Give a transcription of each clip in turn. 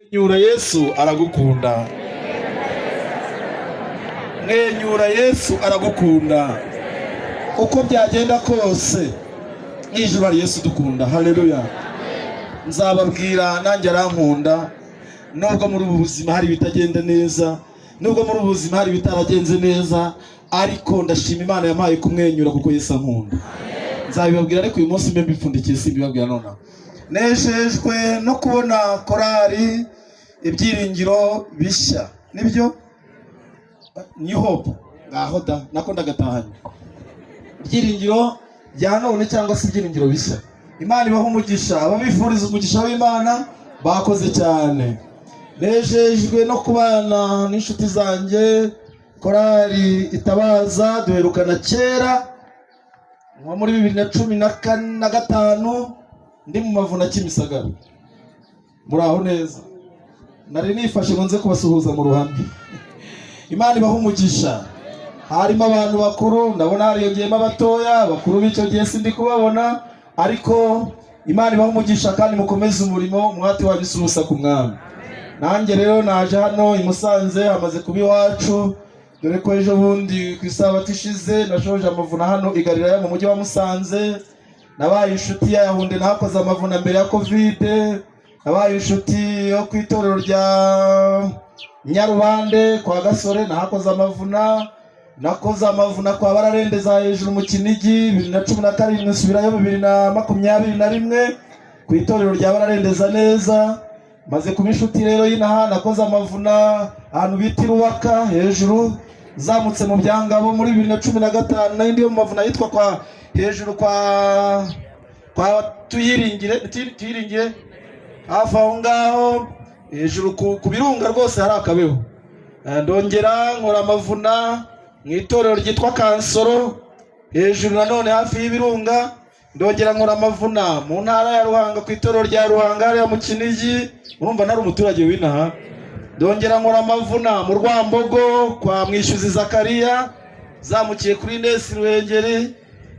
Mwenyura, Yesu aragukunda. Mwenyura, Yesu aragukunda. Uko byagenda kose, n'ijoro hari Yesu dukunda. Haleluya! Nzababwira, nanjye arankunda. Nubwo muri ubu buzima hari ibitagenda neza, nubwo muri ubu buzima hari ibitaragenze neza, ariko ndashima Imana yampaye kumwenyura kuko Yesu ankunda. Nzabibabwira, ariko uyu munsi mbe mbipfundikiye, simbibabwira nonaha. Nejejwe no kubona korali Ibyiringiro Bishya, nibyo, New Hope. Ngaho da, nako ndagatahanye. Ibyiringiro bya none cyangwa se Ibyiringiro Bishya, Imana ibaha umugisha. Ababifuriza umugisha w'Imana bakoze cyane. Nejejwe no kubana n'inshuti zanjye, korali Itabaza. Duherukana kera, nko muri 2015, ndi mu mavuna Kimisagara. Muraho neza? Nari nifashe ngo nze kubasuhuza mu ruhame. Imana ibaha umugisha. Harimo abantu bakuru, ndabona hariyongeyemo abatoya. Bakuru b'icyo gihe sindi kubabona, ariko Imana ibaha umugisha kandi mukomeze umurimo. Umuhati wanyu si ubusa ku Mwami. Nanjye rero naje hano i Musanze, hamaze kuba iwacu, dore ko ejo bundi ku isabato ishize nashoje amavuna hano i Galilaya mu mujyi wa Musanze. Nabaye inshuti ya Yahunde, nahakoze amavuna mbere ya Covid. Nabaye inshuti yo ku itorero rya Nyarubande kwa Gasore, nahakoze amavuna. Nakoze amavuna kwa Bararendeza hejuru mu Kinigi 2017, nsubirayo 2021 ku itorero rya Bararendeza neza. Maze kuba inshuti rero y'inaha. Nakoze amavuna ahantu bita Irubaka hejuru, zamutse mu Byangabo, muri 2015. Nari yo mu mavuna yitwa kwa hejuru kwa Tuyiringire, Tuyiringire hafi aho ngaho hejuru ku birunga rwose hari akabeho. Ndongera nkora amavuna mu itorero ryitwa Kansoro, hejuru nanone hafi y'ibirunga. Ndongera nkora amavuna mu ntara ya Ruhanga, ku itorero rya Ruhanga hariya mu Kinigi. Urumva nari umuturage w'inaha. Ndongera nkora amavuna mu Rwambogo kwa Mwishyuzi Zakariya, zamukiye kuri Nesi Ruhengeri.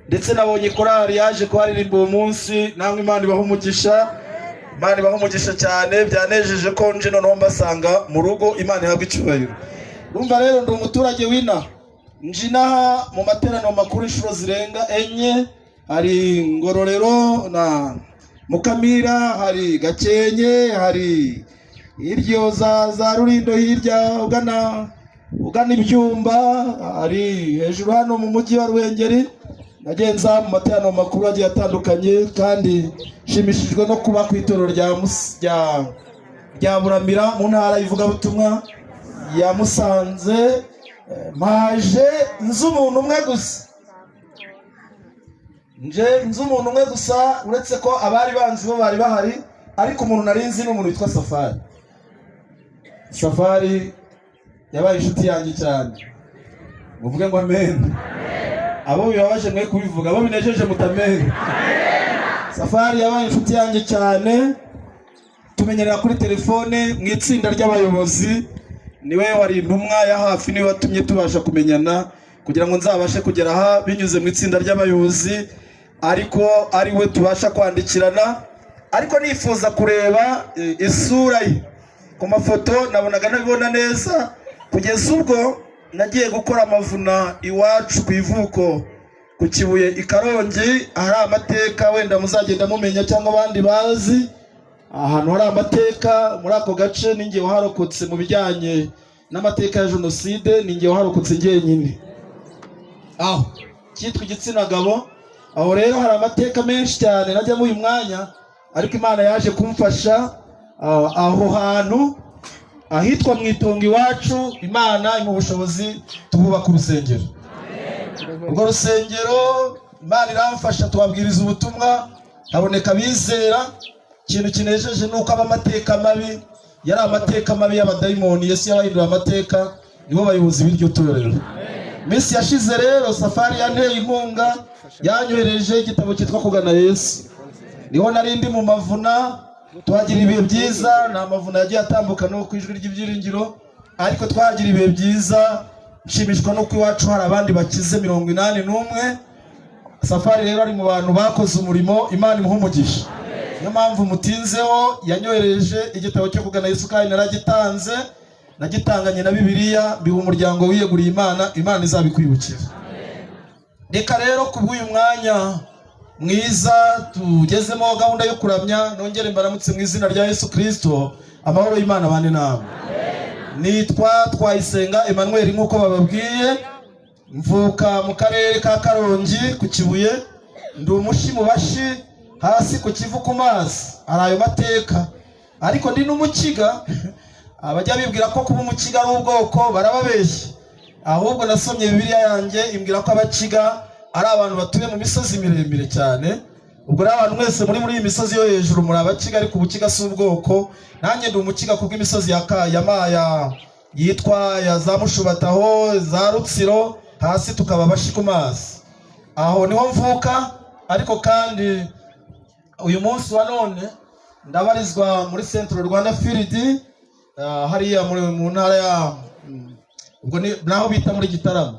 Ndetse nabonye korali yaje kuharirimba uwo munsi. Namwe Imana ibaha umugisha, Imana ibaha umugisha cyane. Byanejeje ko nje noneho mbasanga mu rugo. Imana ihabwa icyubahiro. Urumva rero ndi umuturage w'inaha. Nje inaha mu materaniro makuru inshuro zirenga enye. Hari Ngororero na Mukamira, hari Gakenke, hari hirya za Rurindo, hirya ugana Ibyumba, hari hejuru hano mu mujyi wa Ruhengeri. Nagenza mu materaniro makuru agiye atandukanye, kandi nshimishijwe no kuba ku itorero rya Buramira mu ntara y'ivugabutumwa ya Musanze. Mpaje nzi umuntu umwe gusa, nje nzi umuntu umwe gusa, uretse ko abari banzi bo bari bahari, ariko umuntu nari nzi ni umuntu witwa Safari. Safari yabaye inshuti yanjye cyane. Muvuge ngo amen. Abo bibabaje mwe kubivuga, abo binejeje mutamene. Safari yabaye inshuti yanjye cyane, tumenyerera kuri telefone mu itsinda ry'abayobozi. Niwe wari intumwa ya hafi, niwe watumye tubasha kumenyana kugira ngo nzabashe kugera aha binyuze mu itsinda ry'abayobozi, ariko ari we tubasha kwandikirana. Ariko nifuza kureba isura ye ku mafoto, nabonaga ntabibona neza, kugeza ubwo nagiye gukora amavuna iwacu ku ivuko ku Kibuye i Karongi. Ahari amateka wenda muzagenda mumenya cyangwa abandi bazi ahantu hari amateka muri ako gace, ninjye waharokotse mu bijyanye n'amateka ya jenoside, ninjye waharokotse njyenyine aho cyitwa igitsina gabo. Aho rero hari amateka menshi cyane najyamo uyu mwanya, ariko Imana yaje kumfasha aho hantu ahitwa mu itongo iwacu. Imana imuha ubushobozi, tuhubaka urusengero. Urwo rusengero Imana iramfasha, tubabwiriza ubutumwa, haboneka abizera. Ikintu kinejeje ni uko aba amateka mabi yari amateka mabi y'abadayimoni, Yesu yabahinduye amateka, nibo bayobozi b'iryo torero. Iminsi yashize rero Safari yanteye inkunga, yanyohereje igitabo cyitwa Kugana Yesu. Niho nari ndi mu mavuna, tuhagira ibihe byiza. Ni amavuna yagiye atambuka no ku Ijwi ry'Ibyiringiro, ariko twagira ibihe byiza. Nshimishwa nuko iwacu hari abandi bakize 81. Safari rero ari mu bantu bakoze umurimo. Imana imuha umugisha. Niyo mpamvu mutinzeho, yanyohereje igitabo cyo kugana Yesu kandi naragitanze, nagitanganye na Bibiliya, biha umuryango wiyeguriye Imana, Imana izabikwibukira. Reka rero kubw'uyu mwanya mwiza tugezemo gahunda yo kuramya, nongere mbaramutse mu izina rya Yesu Kristo, amahoro y'Imana abane namwe. Nitwa Twayisenga Emmanuel nk'uko bababwiye, mvuka mu karere ka Karongi ku Kibuye, ndi umushi mu bashi, hasi ku Kivu ku mazi, hari ayo mateka. Ariko ndi n'umukiga, abajya bibwira ko kuba umukiga ari ubwoko barababeshya. Ahubwo nasomye Bibiliya yanjye imbwira ko abakiga ari abantu batuye mu misozi miremire cyane. Ubwo rero abantu mwese muri iyi misozi yo hejuru muri abakiga, ariko ubukiga si ubwoko. Nanjye ndi umukiga kubw'imisozi ya Maya yitwa ya za Mushubataho, za Rutsiro, hasi tukaba abashi ku mazi. Aho niho mvuka, ariko kandi uyu munsi wa none ndabarizwa muri Central Rwanda Field, hariya mu ntara ya ubwo ni naho bita muri Gitarama,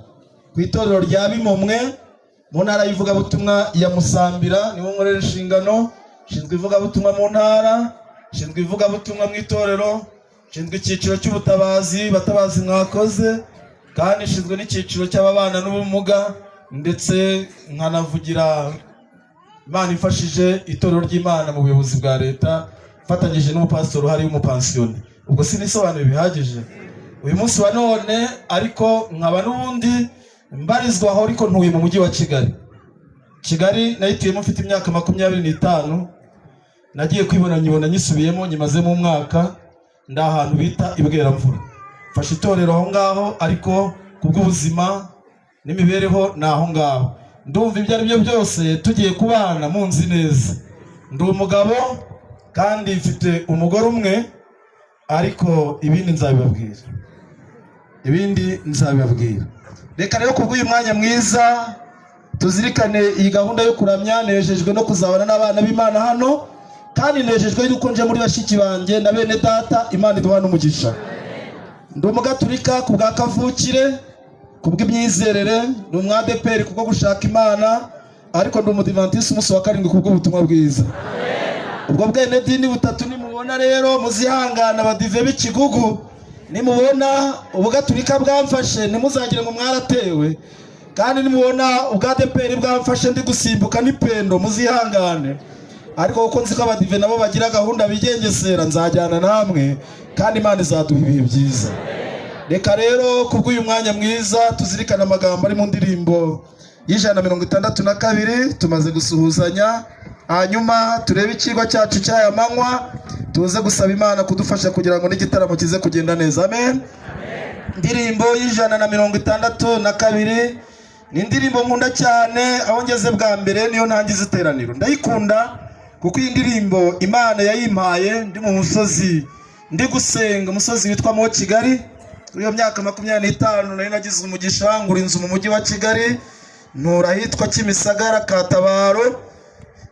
ku itorero rya Bimomwe, mu ntara y'ivugabutumwa ya Musambira, niho nkorera inshingano. Nshinzwe ivugabutumwa mu ntara, nshinzwe ivugabutumwa mu itorero, nshinzwe icyiciro cy'ubutabazi, batabazi mwakoze, kandi nshinzwe n'icyiciro cy'ababana n'ubumuga, ndetse nkanavugira Imana ifashije itorero ry'Imana mu buyobozi bwa leta, mfatanyije n'umupasitoro uhari w'umupansiyoni. Ubwo sinisobanuye bihagije uyu munsi wa none, ariko nkaba n'ubundi mbarizwa aho, ariko ntuye mu mujyi wa Kigali. Kigali nayituyemo mfite imyaka 25, nagiye kwibona nyibona nyisubiyemo, nyimazemo umwaka, ndi ahantu bita Ibweramvura. Mfashe itorero aho ngaho, ariko kubw'ubuzima n'imibereho ni aho ngaho. Ndumva ibyo ari byo byose tugiye kubana munzi neza. Ndi umugabo kandi mfite umugore umwe, ariko ibindi nzabibabwira. Ibindi nzabibabwira. Reka rero kubw'uyu mwanya mwiza tuzirikane iyi gahunda yo kuramya. Nejejwe no kuzabana n'abana b'Imana hano, kandi nejejwe yuko nje muri bashiki banjye na bene data. Imana iduha n'umugisha. Ndi umugaturika ku bwa kavukire, ku bw'imyizerere, ndi umwadeperi kubwo gushaka Imana, ariko ndi umudivantisi umunsi wa 7 kubw'ubutumwa bwiza. Ubwo bwene dini butatu nimubona rero muzihangana abadive b'ikigugu, nimubona ubugaturika bwamfashe ntimuzagire ngo mwaratewe, kandi nimubona ubwadeperi bwamfashe ndi gusimbuka n'ipendo muzihangane. Ariko kuko nzi ko abadive nabo bagira gahunda bigengesera, nzajyana namwe kandi Imana izaduha ibihe byiza. Reka rero kubw'uyu mwanya mwiza tuzirikane amagambo ari mu ndirimbo y'162, tumaze gusuhuzanya, hanyuma turebe ikigwa cyacu cy'aya manywa, tuze gusaba Imana kudufasha kugira ngo n'igitaramo kize kugenda neza. Amen. Indirimbo y'162 ni indirimbo nkunda cyane, aho ngeze bwa mbere niyo ntangiza iteraniro. Ndayikunda kuko iyi ndirimbo Imana yayimpaye ndi mu musozi, ndi gusenga umusozi witwa Mo Kigali. Kuri iyo myaka 25 nari nagize umugisha ngura inzu mu mujyi wa Kigali, ntura ahitwa Kimisagara Katabaro.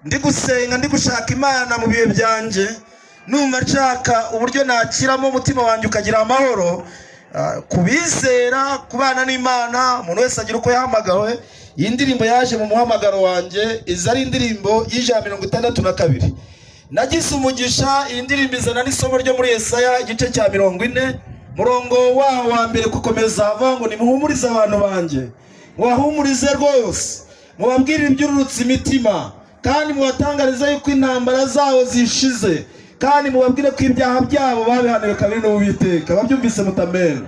Ndi gusenga, ndi gushaka Imana mu bihe byanjye, numva nshaka uburyo nakiramo umutima wanjye ukagira amahoro. Kubizera kubana n'Imana, umuntu wese agira uko yahamagawe. Iyi ndirimbo yaje mu muhamagaro wanjye, iza ari indirimbo y'162. Nagize umugisha, iyi ndirimbo izana n'isomo ryo muri Yesaya igice cya 40, murongo waho wa mbere gukomeza, avuga ngo nimuhumurize abantu banjye, mubahumurize rwose, mubabwire ibyururutse imitima, kandi mubatangarize yuko intambara zabo zishize, kandi mubabwire ko ibyaha byabo babihaniwe kabiri n'Uwiteka. Babyumvise mutamena.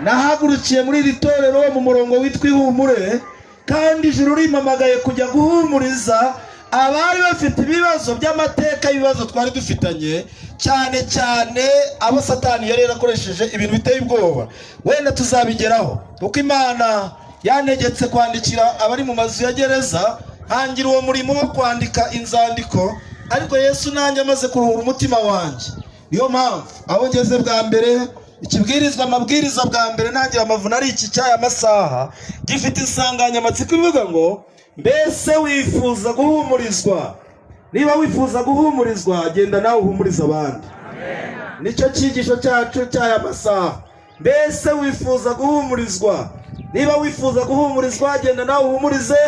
Nahagurukiye muri iri torero mu murongo witwa Ihumure, kandi ijuru rimpamagaye kujya guhumuriza abari bafite ibibazo by'amateka y'ibibazo twari dufitanye, cyane cyane abo Satani yari yarakoresheje ibintu biteye ubwoba. Wenda tuzabigeraho, kuko Imana yantegetse kwandikira abari mu mazu ya gereza, hangira uwo murimo wo kwandika inzandiko, ariko Yesu nanjye amaze kuruhura umutima wanjye. Niyo mpamvu aho ngeze bwa mbere, ikibwirizwa amabwiriza bwa mbere ntangira amavuna ari iki cy'aya masaha, gifite insanganyamatsiko ivuga ngo mbese wifuza guhumurizwa? Niba wifuza guhumurizwa, genda nawe uhumurize abandi. Nicyo cyigisho cyacu cy'aya masaha. Mbese wifuza guhumurizwa? Niba wifuza guhumurizwa, genda nawe uhumurize.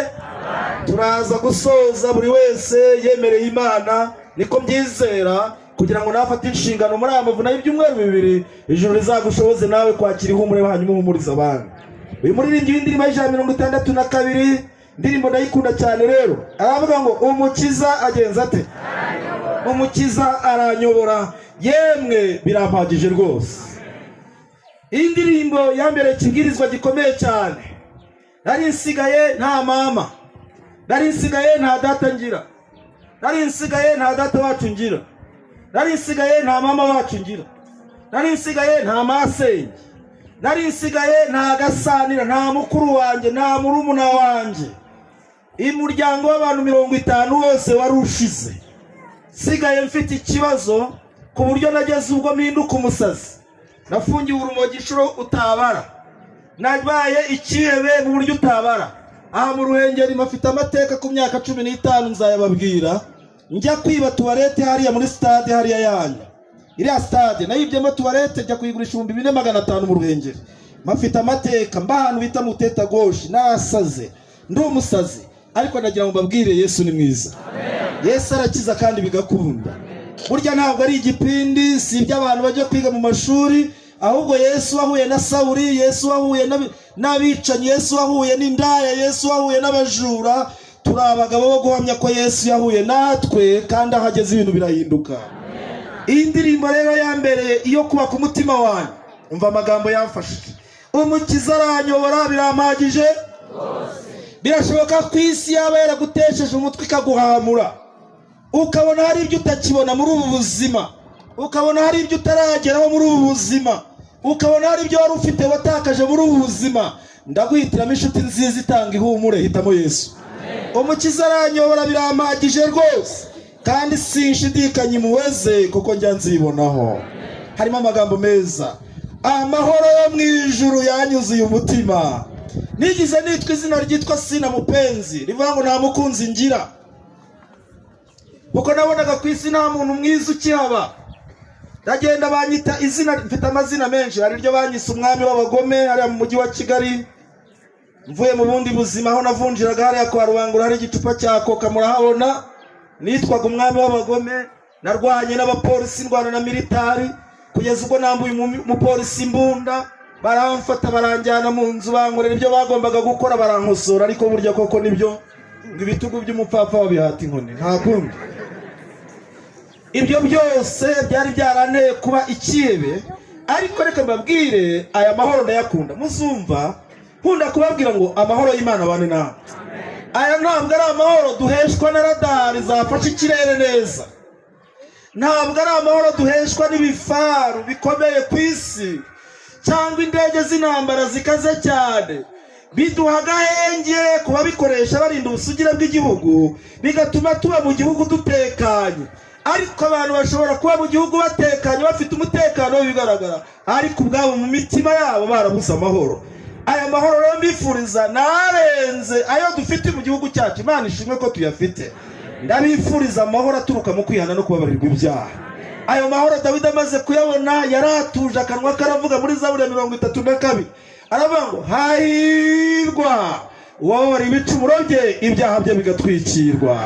Turaza gusoza buri wese yemereye Imana Niko mbyizera, kugira ngo nafate inshingano muri aya mavuna y'ibyumweru 2, ijuru rizagushoboze nawe kwakira ihumure hanyuma uhumuriza abandi. Uyu muririmbyi w'indirimbo y'ijana 62, indirimbo ndayikunda cyane rero, aravuga ngo umukiza agenza ate? Umukiza aranyobora, yemwe birampagije rwose. Iyi ndirimbo yambereye ikibwirizwa gikomeye cyane. Nari nsigaye nta mama, nari nsigaye nta data ngira, nari nsigaye nta data wacu ngira, nari nsigaye nta mama wacu ngira, nari nsigaye nta masenge, nari nsigaye nta gasanira, nta mukuru wanjye, nta murumuna wanjye. Umuryango w'abantu 50 wose wari ushize. Sigaye mfite ikibazo ku buryo nageze ubwo mpinduka umusazi. Nafungiwe urumogi inshuro utabara, nabaye ikihebe mu buryo utabara. Aha mu Ruhengeri mafite amateka ku myaka 15 nzayababwira. Njya kwiba tuwarete hariya muri stade hariya yanyu, iriya stade nayibyemo tuwarete njya kuyigurisha 4500 mu Ruhengeri. Mafite amateka mba ahantu bita Muteta Gauche, nasaze ndi umusazi, ariko ndagira ngo mbabwire Yesu ni mwiza. Yesu arakiza kandi bigakunda. Burya ntabwo ari igipindi, si iby'abantu bajya kwiga mu mashuri, ahubwo Yesu wahuye na Sawuli, Yesu wahuye n'abicanyi, Yesu wahuye n'indaya, Yesu wahuye n'abajura. Turi abagabo bo guhamya ko Yesu yahuye natwe, kandi ahageze ibintu birahinduka. Iyi ndirimbo rero yambereye iyo kubaka umutima wanjye. Umva amagambo yamfashije. Umukiza aranyobora birampagije. Birashoboka ko isi yaba yaragutesheje umutwe ikaguhamura, ukabona hari ibyo utakibona muri ubu buzima, ukabona hari ibyo utarageraho muri ubu buzima, ukabona hari ibyo wari ufite watakaje muri ubu buzima. Ndaguhitiramo inshuti nziza itanga ihumure, hitamo Yesu. Umukiza aranyobora birampagije rwose, kandi sinshidikanya impuhwe kuko njya nzibonaho. Harimo amagambo meza. Amahoro yo mu ijuru yanyuzuye umutima. Nigize nitwa izina ryitwa Sina Mupenzi, rivuga ngo nta mukunzi ngira, kuko nabonaga ku isi nta muntu mwiza ukihaba. Ndagenda banyita izina, mfite amazina menshi, hari iryo banyise umwami w'abagome hariya mu mujyi wa Kigali. Mvuye mu bundi buzima aho navunjiraga hariya kwa Rubangura hari igicupa cya koka murahabona, nitwaga umwami w'abagome. Narwanye n'abapolisi, ndwana na militari kugeza ubwo nambuye umupolisi imbunda, baramfata baranjyana mu nzu, bankorera ibyo bagombaga gukora, barankosora. Ariko burya koko nibyo, ngo ibitugu by'umupfapfa babihata inkoni, nta kundi. Ibyo byose byari byaranteye kuba ikihebe, ariko reka mbabwire, aya mahoro ndayakunda. Muzumva nkunda kubabwira ngo amahoro y'Imana abane nawe. Aya ntabwo ari amahoro duheshwa na radari zafashe ikirere neza, ntabwo ari amahoro duheshwa n'ibifaru bikomeye ku isi cyangwa indege z'intambara zikaze cyane. Biduha agahenge ku babikoresha barinda ubusugire bw'igihugu, bigatuma tuba mu gihugu dutekanye. Ariko abantu bashobora kuba mu gihugu batekanye, bafite umutekano w'ibigaragara, ariko ubwabo mu mitima yabo barabuze amahoro. Aya mahoro rero mbifuriza narenze ayo dufite mu gihugu cyacu. Imana ishimwe ko tuyafite. Ndabifuriza amahoro aturuka mu kwihana no kubabarirwa ibyaha. Ayo mahoro Dawidi amaze kuyabona yaratuje, akanwa karavuga muri Zaburi ya 32, aravuga ngo hahirwa uwababariwe ibicumuro bye, ibyaha bye bigatwikirwa.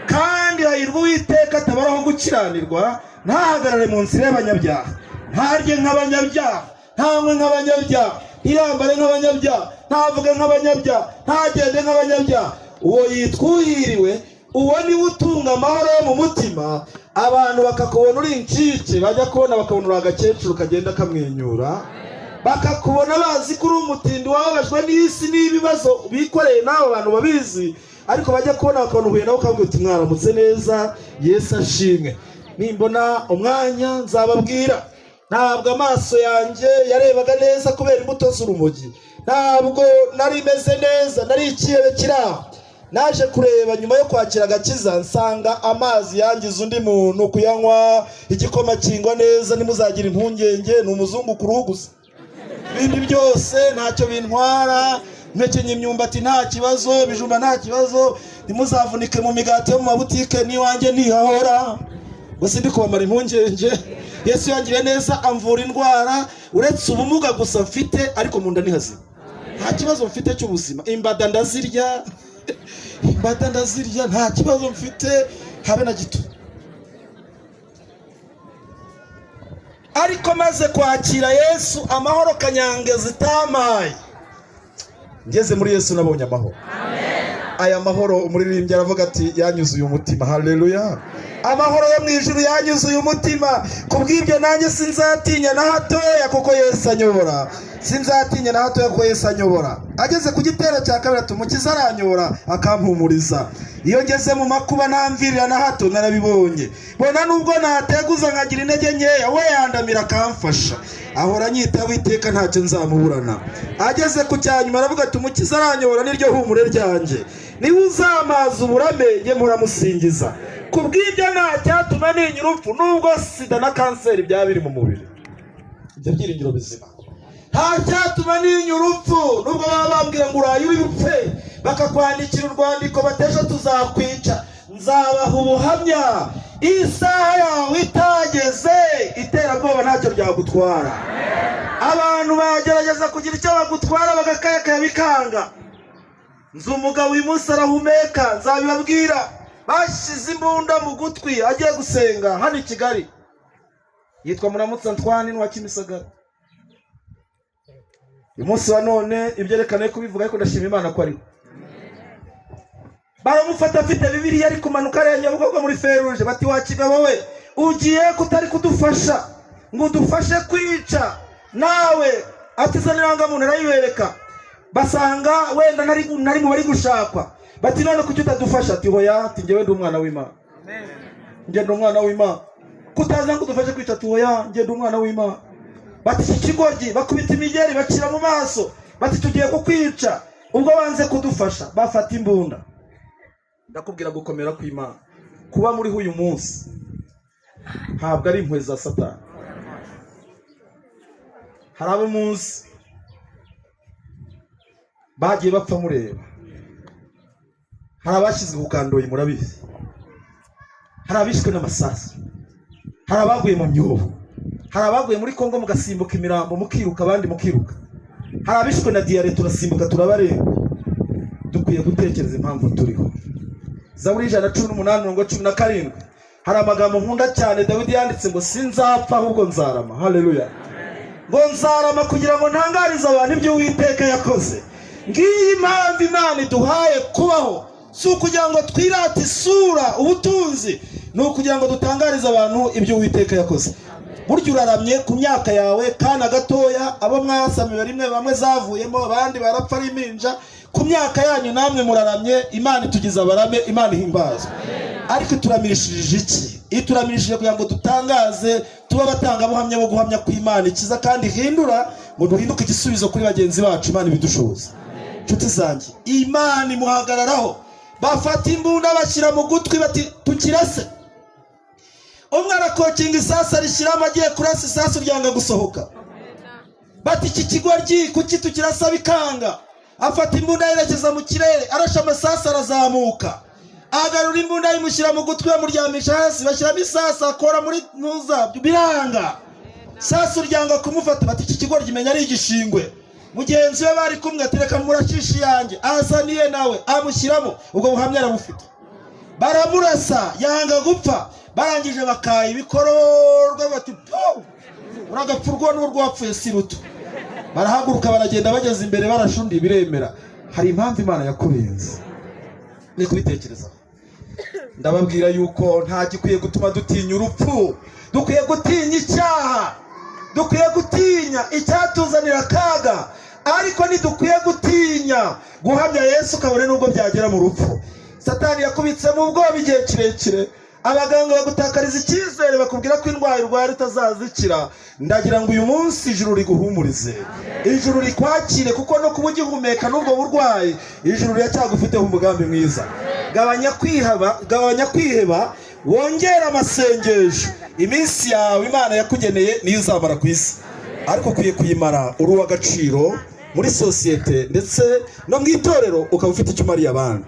Kandi hahirwa Uwiteka atabaraho gukiranirwa, ntahagarare mu nzira y'abanyabyaha, ntarye nk'abanyabyaha, ntanywe nk'abanyabyaha, ntiyambare nk'abanyabyaha, ntavuge nk'abanyabyaha, ntagende nk'abanyabyaha. Uwo yitwuhiriwe, uwo niwe utunga amahoro yo mu mutima. Abantu bakakubona uri incike, bajya kubona bakabona uri agakecuru kagenda kamwenyura, bakakubona bazi ko uri umutindi wababajwe n'isi n'ibibazo bikoreye, n'abo bantu babizi, ariko bajya kubona bakabona uhuye nawe ukabwira uti mwaramutse neza, Yesu ashimwe. Nimbona umwanya nzababwira. Ntabwo amaso yanjye yarebaga neza kubera imbuto z'urumogi, ntabwo nari meze neza, nari ikihebe kiri aho. Naje kureba nyuma yo kwakira agakiza, nsanga amazi yangiza undi muntu kuyanywa, igikoma kingwa neza, ntimuzagira impungenge, ni umuzungu ku ruhu gusa. Ibindi byose ntacyo bintwara, mpekenye imyumbati nta kibazo, ibijumba nta kibazo, ntimuzavunike mu migati yo mu mabutike, n'iwanjye ntihahora. Gusa ndi kubamara impungenge. Yesu yangiriye neza amvura indwara, uretse ubumuga gusa mfite, ariko mu nda ni hazima, nta kibazo mfite cy'ubuzima. Imbada ndazirya, imbada ndazirya, nta kibazo mfite habe na gito. Ariko maze kwakira Yesu, amahoro kanyange zitamaye, ngeze muri Yesu nabonye amahoro. Aya mahoro umuririmbyi aravuga ati yanyuzuye umutima. Haleluya! Amahoro yo mu ijuru yanyuzuye umutima. Kubw'ibyo nanjye sinzatinya na hatoya, kuko Yesu anyobora. Sinzatinya na hatoya, kuko Yesu anyobora. Ageze ku gitero cya kabiri ati Umukiza aranyobora akampumuriza. Iyo ngeze mu makuba ntamvirira na hato, narabibonye. Bona nubwo nateguza nkagira intege nkeya, we yandamira akamfasha. Ahora anyitaho iteka, ntacyo nzamuburana. Ageze ku cyanyuma aravuga ati Umukiza aranyobora niryo humure ryanjye, niba uzamaza uburame njye muramusingiza. Kubw'ibyo nta cyatuma ntinya urupfu, nubwo sida na kanseri byaba biri mu mubiri. Ibyo byiringiro bizima, nta cyatuma ntinya urupfu, nubwo baba bambwira ngo uraye uri bupfe, bakakwandikira urwandiko batejo tuzakwica. Nzabaha ubuhamya. Isaha yawe itageze, iterabwoba ntacyo ryagutwara. Abantu bagerageza kugira icyo bagutwara bagakayakaya bikanga. Nzi umugabo uyu munsi arahumeka, nzabibabwira. Bashyize imbunda mu gutwi agiye gusenga hano i Kigali. Yitwa Muramutsa Antoine wa Kimisagara. Uyu munsi wa none ibyerekana kubivuga, ariko ndashima Imana ko ariho. Baramufata afite Bibiliya ari kumanuka ariya Nyabugogo muri feruje, bati wa kigabo we, ugiye kutari kudufasha ngo udufashe kwica nawe? Atizana irangamuntu arayibereka, basanga wenda nari mu bari gushakwa. Bati none kuki utadufasha? Ati hoya, ati njyewe ndi umwana w'Imana, njye ndi umwana w'Imana. Kutaza ngo udufashe kwica? Ati hoya, njye ndi umwana w'Imana. Bati iki kigoryi, bakubita imigeri bacira mu maso, bati tugiye kukwica ubwo wanze kudufasha. Bafata imbunda. Ndakubwira gukomera kw'Imana, kuba muriho uyu munsi ntabwo ari impuhwe za Satani. Hari abo munsi bagiye bapfa mureba, hari abashyizwe ku kandoyi murabizi, hari abishwe n'amasasu, hari abaguye mu myobo, hari abaguye muri Kongo mugasimbuka imirambo mukiruka, abandi mukiruka, hari abishwe na diyare turasimbuka turabareba. Dukwiye gutekereza impamvu turiho. Zaburi 118:17, hari amagambo nkunda cyane Dawidi yanditse ngo sinzapfa ahubwo nzarama. Haleluya! Ngo nzarama kugira ngo ntangarize abantu ibyo Uwiteka yakoze. Ngiyi impamvu Imana iduhaye kubaho, si ukugira ngo twirate isura ubutunzi, ni ukugira ngo dutangarize abantu ibyo Uwiteka yakoze. Burya uraramye ku myaka yawe kana gatoya, abo mwasamiwe rimwe bamwe zavuyemo, abandi barapfa ari impinja. Ku myaka yanyu namwe muraramye. Imana itugize abarame, Imana ihimbazwe. Ariko ituramirishije iki? Ituramirishije kugira ngo dutangaze, tuba abatangabuhamya bo guhamya ku Imana ikiza kandi ihindura, ngo duhinduke igisubizo kuri bagenzi bacu. Imana ibidushoboza. Inshuti zanjye, Imana imuhagararaho. Bafata imbunda bashyira mu gutwi, bati tukirase. Umwe arakokinga isasu arishyiramo, agiye kurasa isasu ryanga gusohoka. Bati iki kigoryi kuki tukirasa bikanga? Afata imbunda yerekeza mu kirere, arasha amasasu arazamuka. Agarura imbunda ayimushyira mu gutwi, bamuryamisha hasi, bashyiramo isasu, akora muri ntuza biranga, sasu ryanga kumufata. Bati iki kigoryi menya ari igishingwe. Mugenzi we bari kumwe atereka murashishi yanjye, azaniye nawe amushyiramo. Ubwo buhamya arabufite. Baramurasa yanga gupfa. Barangije bakaye ibikororwa, bati po uragapfa urwo n'urwo wapfuye si ruto. Barahaguruka baragenda, bageze imbere barashundi biremera. Hari impamvu Imana yakurinze, ni kubitekerezaho. Ndababwira yuko nta gikwiye gutuma dutinya urupfu. Dukwiye gutinya icyaha, dukwiye gutinya icyatuzanira akaga, ariko ntidukwiye gutinya guhamya Yesu kabone nubwo byagera mu rupfu. Satani yakubitsemo ubwoba igihe kirekire, abaganga bagutakariza icyizere, bakubwira ko indwara urwara itazazikira. Ndagira ngo uyu munsi ijuru riguhumurize, ijuru rikwakire, kuko no kuba ugihumeka n'ubwo burwayi, ijuru riracyagufiteho umugambi mwiza. Gabanya kwiheba, gabanya kwiheba, wongere amasengesho. Iminsi yawe Imana yakugeneye niyo uzamara ku isi, ariko ukwiye kuyimara uri uw'agaciro muri sosiyete ndetse no mu itorero, ukaba ufite icyo umariye abandi.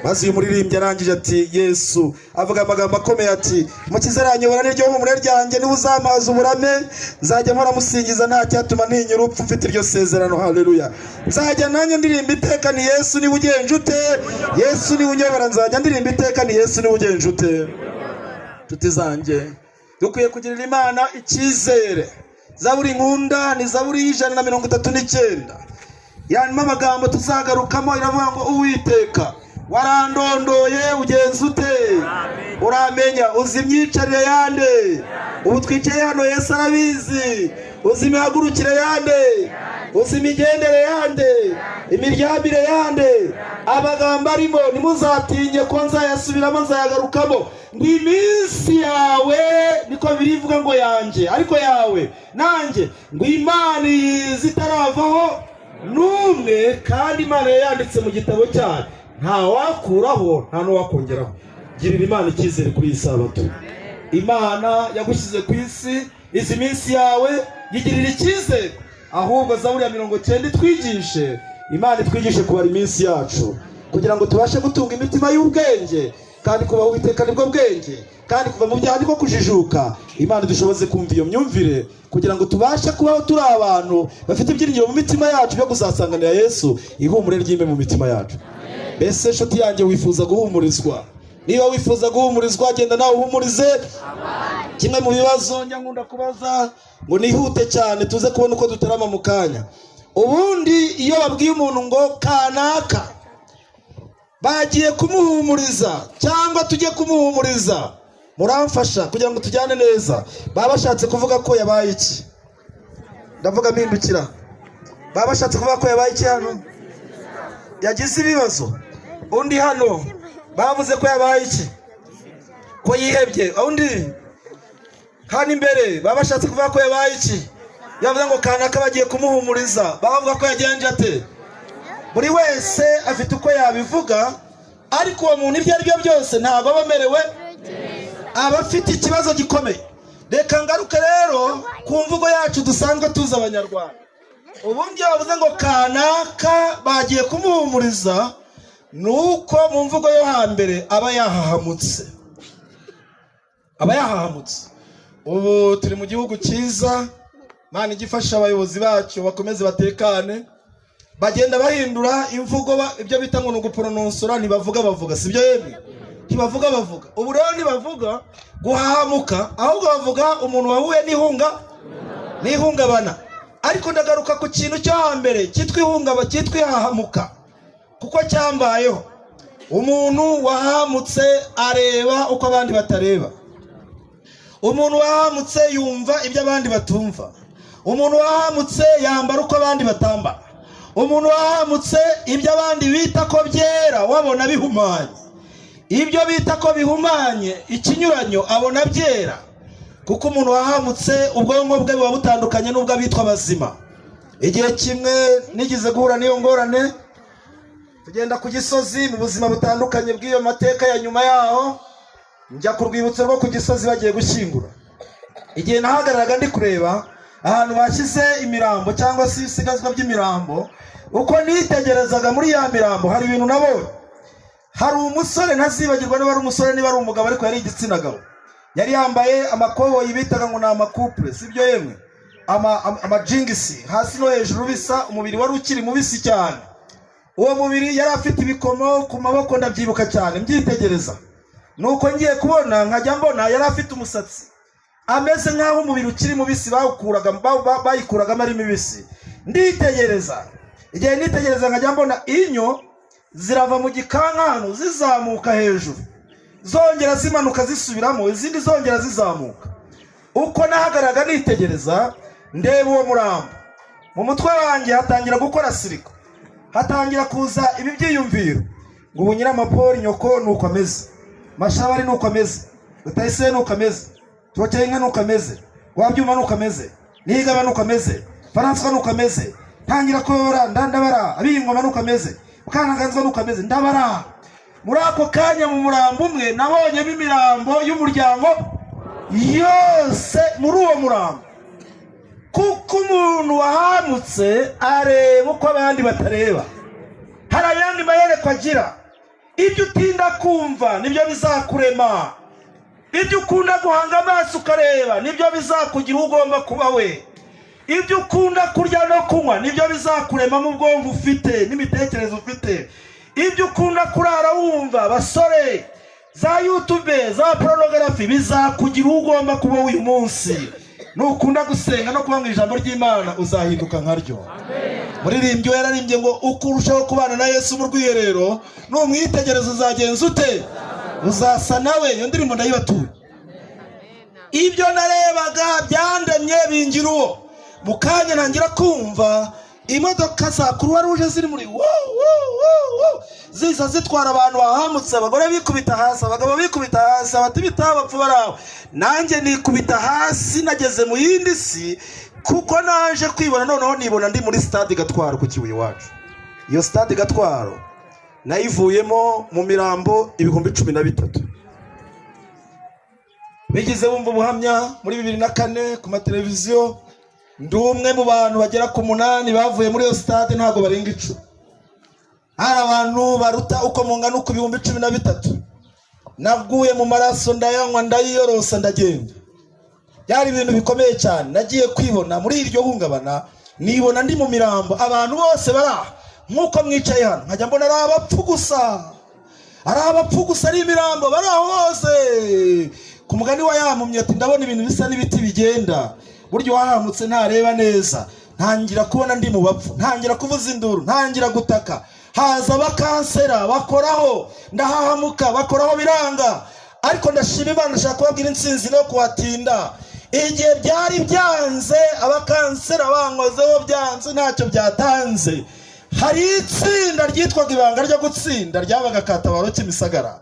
Maze uyu muririmbyi arangije ati Yesu avuga amagambo akomeye ati Mukiza aranyobora niryo humure ryanjye, niba uzamaza uburame nzajya mpora musingiza, nta cyatuma ntinya urupfu, mfite iryo sezerano. Haleluya! Nzajya nanjye ndirimba iteka ni Yesu niba ugenje ute, Yesu niba unyobora, nzajya ndirimba iteka ni Yesu niba ugenje ute. Nshuti zanjye, Dukwiye kugirira Imana icyizere. Zaburi nkunda ni Zaburi y'139, yanyuma amagambo tuzagarukamo iravuga ngo: "Uwiteka, warandondoye, ugenza ute? Uramenya, uzi imyicarire yande." Ubu twicaye hano, Yesu arabizi. "Uzi imihagurukire yande, uzi imigendere yande, imiryamire yande." Amagambo arimo ntimuzatinye ko nzayasubiramo, nzayagarukamo. Ngo iminsi yawe, niko birivuga ngo yanjye, ariko yawe nanjye, ngo Imana iyizi itaravaho n'umwe, kandi Imana yanditse mu gitabo cyayo, nta wakuraho, nta n'uwakongeraho. Girira Imana icyizere kuri iyi sabato. Imana yagushyize ku isi, izi minsi yawe, yigirira icyizere. Ahubwo Zaburi ya 90 itwigishe, Imana itwigishe kubara iminsi yacu kugira ngo tubashe gutunga imitima y'ubwenge, kandi kubaha Uwiteka nibwo bwenge, kandi kuva mu byaha niko kujijuka. Imana idushoboze kumva iyo myumvire kugira ngo tubashe kubaho turi abantu bafite ibyiringiro mu mitima yacu byo kuzasanganira Yesu. Ihumure ryime mu mitima yacu. Mbese nshuti yanjye, wifuza guhumurizwa? Niba wifuza guhumurizwa, genda nawe uhumurize. Kimwe mu bibazo njya nkunda kubaza, ngo nihute cyane tuze kubona uko dutarama mu kanya: ubundi iyo babwiye umuntu ngo kanaka bagiye kumuhumuriza cyangwa tujye kumuhumuriza, muramfasha kugira ngo tujyane neza, baba bashatse kuvuga ko yabaye iki? Ndavuga mpindukira. Baba bashatse kuvuga ko yabaye iki hano? Yagize ibibazo. Undi hano bavuze ko yabaye iki? Ko yihebye. Undi hano imbere baba bashatse kuvuga ko yabaye iki? Yavuze ngo kanaka bagiye kumuhumuriza, baba bavuga ko yagenje ate? Buri wese afite uko yabivuga, ariko uwo muntu ibyo ari byo byose ntabwo aba amerewe, aba afite ikibazo gikomeye. Reka ngaruke rero ku mvugo yacu dusanzwe tuzi Abanyarwanda. Ubundi iyo bavuze ngo kanaka bagiye kumuhumuriza, ni uko mu mvugo yo hambere aba yahahamutse, aba yahahamutse. Ubu turi mu gihugu cyiza, Imana ijya ifasha abayobozi bacyo bakomeze batekane. Bagenda bahindura imvugo, ibyo bita ngo ni uguporononsora. Ntibavuga bavuga, sibyo yemwe? Ntibavuga bavuga. Ubu rero ntibavuga guhahamuka, ahubwo bavuga umuntu wahuye n'ihungabana. Ariko ndagaruka ku kintu cyo hambere cyitwa ihungaba, cyitwa ihahamuka, kuko cyambayeho. Umuntu wahamutse areba uko abandi batareba. Umuntu wahamutse yumva ibyo abandi batumva. Umuntu wahamutse yambara uko abandi batambara. Umuntu wahamutse, ibyo abandi bita ko byera wabona bihumanye, ibyo bita ko bihumanye ikinyuranyo abona byera, kuko umuntu wahamutse ubwonko bwe buba butandukanye n'ubw'abitwa bazima. Igihe kimwe nigeze guhura n'iyo ngorane, tugenda ku Gisozi mu buzima butandukanye bw'iyo mateka ya nyuma yaho, njya ku rwibutso rwo ku Gisozi bagiye gushyingura. Igihe nahagararaga ndi kureba ahantu bashyize imirambo cyangwa se ibisigazwa by'imirambo, uko nitegerezaga muri ya mirambo hari ibintu nabonye. Hari umusore ntazibagirwa, niba ari umusore, niba ari umugabo, ariko yari igitsina gabo. Yari yambaye amakoboyi bitaga ngo ni amakupure, sibyo yemwe? Amajingisi hasi no hejuru bisa, umubiri wari ukiri mubisi cyane. Uwo mubiri yari afite ibikomo ku maboko, ndabyibuka cyane mbyitegereza. Nuko ngiye kubona nkajya mbona yari afite umusatsi ameze nk'aho umubiri ukiri mubisi, bayikuragamo ari mibisi. Nditegereza, igihe nitegereza nkajya mbona inyo zirava mu gikankano zizamuka hejuru, zongera zimanuka zisubiramo, izindi zongera zizamuka. Uko nahagararaga nitegereza ndeba uwo murambo, mu mutwe wanjye hatangira gukora siriko, hatangira kuza ibi byiyumviro ngo ubu Nyiramapoli nyoko nuko ameze, Mashabari nuko ameze, Rutayisire nuko ameze, Tokeye nuko ameze, Wabyuma nuko ameze, Nigaba nuko ameze, Faranswa nuko ameze. Ntangira kuyobora, ndandabara, abiyingoma nuko ameze, Mukantaganzwa nuko ameze, ndabara. Muri ako kanya mu murambo umwe nabonyemo imirambo y'umuryango yose muri uwo murambo, kuko umuntu wahamutse areba uko abandi batareba. Hari ayandi mayerekwa agira. Ibyo utinda kumva nibyo bizakurema, ibyo ukunda guhanga amaso ukareba nibyo bizakugira uwo ugomba kuba we, ibyo ukunda kurya no kunywa nibyo bizakuremamo ubwonko ufite n'imitekerereze ufite, ibyo ukunda kurara wumva. Basore, Za YouTube, za pornography bizakugira uwo ugomba kuba uyu munsi. Nukunda gusenga no kuba mu ijambo ry'Imana, uzahinduka nkaryo. Muririmbyi we yararimbye ngo uko urushaho kubana na Yesu mu rwiherero, numwitegereza uzagenza ute? Uzasa nawe. Iyo ndirimbo ndayibatuye. Ibyo narebaga byandemye bingira uwo. Mu kanya ntangira kumva imodoka za Croix Rouge ziri muri wo wo wo wo, ziza zitwara abantu bahamutse, abagore bikubita hasi, abagabo bikubita hasi, abatibita abapfu bari aho. Nanjye nikubita hasi, nageze mu yindi si, kuko naje kwibona noneho nibona ndi muri stade Gatwaro ku Kibuye iwacu. Iyo stade Gatwaro nayivuyemo mu mirambo 13,000. Bigize bumva ubuhamya muri 2004 ku mateleviziyo, ndi umwe mu bantu bagera ku 8 bavuye muri iyo stade, ntabwo barenga 10. Hari abantu baruta uko mungana uku 13,000. Naguye mu maraso, ndayanywa, ndayiyorosa, ndagenda. Byari ibintu bikomeye cyane. Nagiye kwibona muri iryo hungabana, nibona ndi mu mirambo, abantu bose bari aha nk'uko mwicaye hano, nkajya mbona ari abapfu gusa, ari abapfu gusa, ari imirambo bari aho hose. Ku mugani wa yampumye ati ndabona ibintu bisa n'ibiti bigenda. Burya uwahamutse ntareba neza. Ntangira kubona ndi mu bapfu, ntangira kuvuza induru, ntangira gutaka. Haza abakansera bakoraho, ndahahamuka, bakoraho biranga. Ariko ndashima Imana, ndashaka kubabwira intsinzi no kuhatinda. Igihe byari byanze, abakansera bankozeho byanze, ntacyo byatanze, hari itsinda ryitwaga Ibanga ryo Gutsinda ryabaga Katabaro Kimisagara.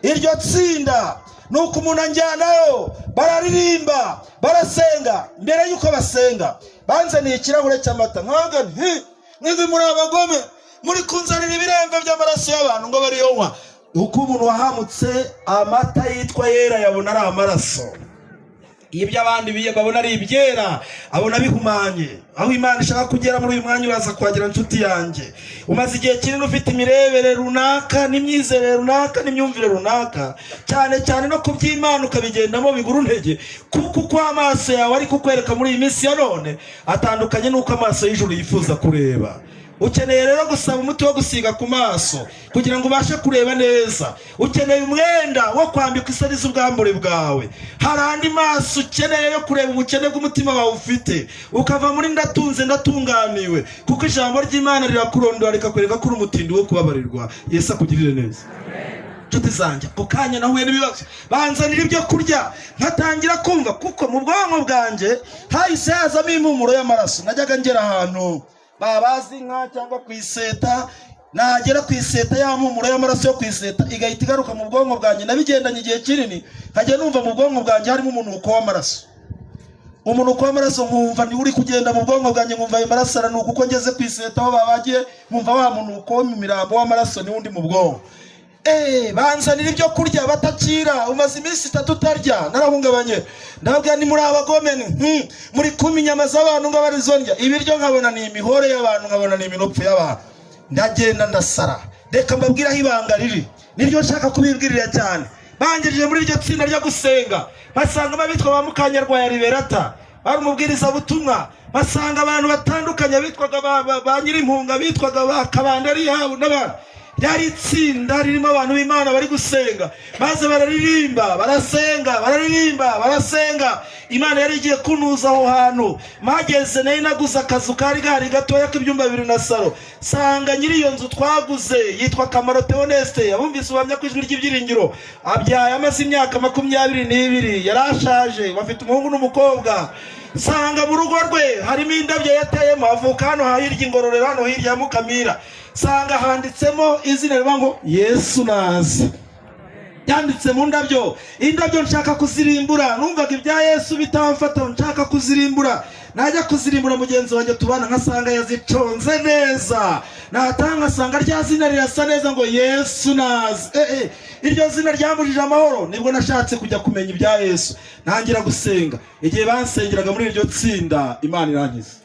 Iryo tsinda ni uko umuntu anjyanayo, bararirimba, barasenga. Mbere y'uko basenga banzaniye ikirahure cy'amata, nkaga nti mwebwe muri abagome, muri kunzanira ibiremve by'amaraso y'abantu ngo bariyonywa. Uko umuntu wahamutse amata yitwa yera yabona ari amaraso, ibyo abandi babona ari ibyera abona bihumanye. Aho Imana ishaka kugera muri uyu mwanya uraza kuhagera, nshuti yanjye. Umaze igihe kinini ufite imirebere runaka n'imyizerere runaka n'imyumvire runaka, cyane cyane no ku by'Imana ukabigendamo bigura intege, kuko uko amaso yawe ari kukwereka muri iyi minsi ya none atandukanye n'uko amaso y'ijuru yifuza kureba. Ukeneye rero gusaba umuti wo gusiga ku maso kugira ngo ubashe kureba neza. Ukeneye umwenda wo kwambika isoni z'ubwambure bwawe. Hari andi maso ukeneye yo kureba ubukene bw'umutima wawe ufite, ukava muri ndatunze ndatunganiwe, kuko ijambo ry'Imana rirakurondora rikakwereka ko uri umutindi wo kubabarirwa. Yesu akugirire neza, nshuti zanjye. Ako kanya nahuye n'ibibazo, banzanira ibyo kurya, nkatangira kumva, kuko mu bwonko bwanjye hahise hazamo impumuro y'amaraso. Najyaga ngera ahantu babaza inka cyangwa ku iseta, nagera ku iseta ya mpumuro y'amaraso yo ku iseta igahita igaruka mu bwonko bwanjye. Nabigendanye igihe kinini, nkajya numva mu bwonko bwanjye harimo umunuko w'amaraso, umunuko w'amaraso, nkumva niwo uri kugenda mu bwonko bwanjye, nkumva ayo maraso aranuka. Uko ngeze ku iseta aho babagiye, nkumva wa munuko wo mu mirambo w'amaraso niwo undi mu bwonko. Banzanira ibyo kurya, batakira, umaze iminsi 3 utarya. Narahungabanye, ndababwira ni muri abagome, muri kuma inyama z'abantu ngo abarizondya. Ibiryo nkabona ni imihore y'abantu, nkabona ni iminopfu y'abantu. Ndagenda ndasara. Reka mbabwire aho ibanga riri, niryo nshaka kubibwirira cyane. Bangejeje muri iryo tsinda ryo gusenga, basanga abitwa ba Mukanyarwaya Liberata, bari umubwirizabutumwa, basanga abantu batandukanye bitwaga ba Nyirimpunga, bitwaga ba Kabanda Rihabu n'abandi. Ryari itsinda ririmo abantu b'Imana bari gusenga, maze bararirimba, barasenga, bararirimba, barasenga. Imana yari igiye kunuza aho hantu. Mpageze nari naguze akazu kari gahari gatoya k'ibyumba 2 na salo, sanga nyiri iyo nzu twaguze yitwa Kamaro Theoneste. Abumvise ubuhamya ku Ijwi ry'Ibyiringiro, abyaye amaze imyaka 22, yarashaje, bafite umuhungu n'umukobwa. Sanga mu rugo rwe harimo indabyo yateyemo, avuka hano hirya Ingororero, hano hirya ya Mukamira. Sanga handitsemo izina rivuga ngo Yesu nazi, yanditse mu ndabyo. Indabyo nshaka kuzirimbura, numvaga ibya Yesu bitamfata, nshaka kuzirimbura. Najya kuzirimbura mugenzi wanjye tubana nkasanga yaziconze neza, natanga nkasanga rya zina rirasa neza ngo Yesu nazi. Iryo zina ryambujije amahoro. Nibwo nashatse kujya kumenya ibya Yesu, ntangira gusenga. Igihe bansengeraga muri iryo tsinda, Imana irankiza,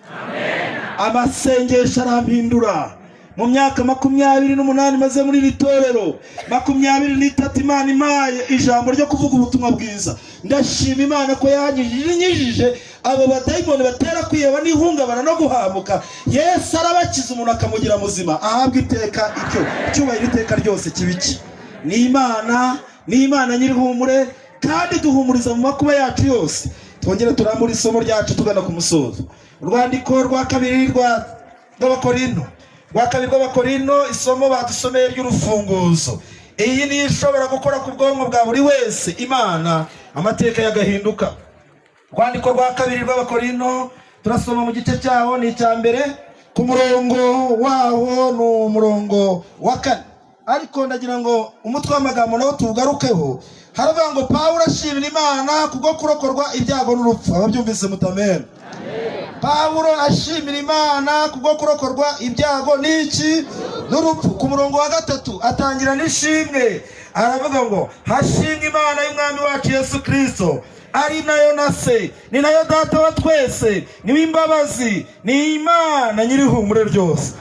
amasengesho arampindura. Mu myaka 28 maze muri iri torero, 23 Imana impaye ijambo ryo kuvuga ubutumwa bwiza. Ndashima Imana ko yanyijije abo badayimoni batera kwiheba n'ihungabana no guhamuka. Yesu arabakiza, umuntu akamugira muzima, ahabwa iteka icyo cyubahiro iteka ryose. Kibiki ni Imana, Ni Imana nyir'ihumure kandi duhumuriza mu makuba yacu yose. Twongere turambure isomo ryacu tugana ku musozo. Urwandiko rwa kabiri rw'Abakorinto, rwa kabiri rw'Abakorinto, isomo badusomeye ry'urufunguzo. Iyi niyo ishobora gukora ku bwonko bwa buri wese Imana amateka yagahinduka. Urwandiko rwa kabiri rw'Abakorinto turasoma mu gice cyaho ni icya mbere, ku murongo waho ni umurongo wa 4. Ariko ndagira ngo umutwe w'amagambo nawo tuwugarukeho. Haravuga ngo Pawulo ashimira Imana kubwo kurokorwa ibyago n'urupfu. Ababyumvise mutamena. Pawulo ashimira Imana kubwo kurokorwa ibyago n'iki? N'urupfu. Ku murongo wa 3 atangira n'ishimwe, aravuga ngo hashimwe Imana y'Umwami wacu Yesu Kristo, ari nayo na se, ni nayo data wa twese, ni w'imbabazi, ni Imana nyir'ihumure ryose.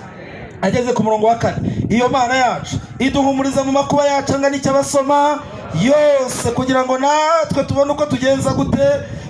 Ageze ku murongo wa 4, iyo Mana yacu iduhumuriza mu makuba yacu angana icy'abasoma yose, kugira ngo natwe tubone uko tugenza gute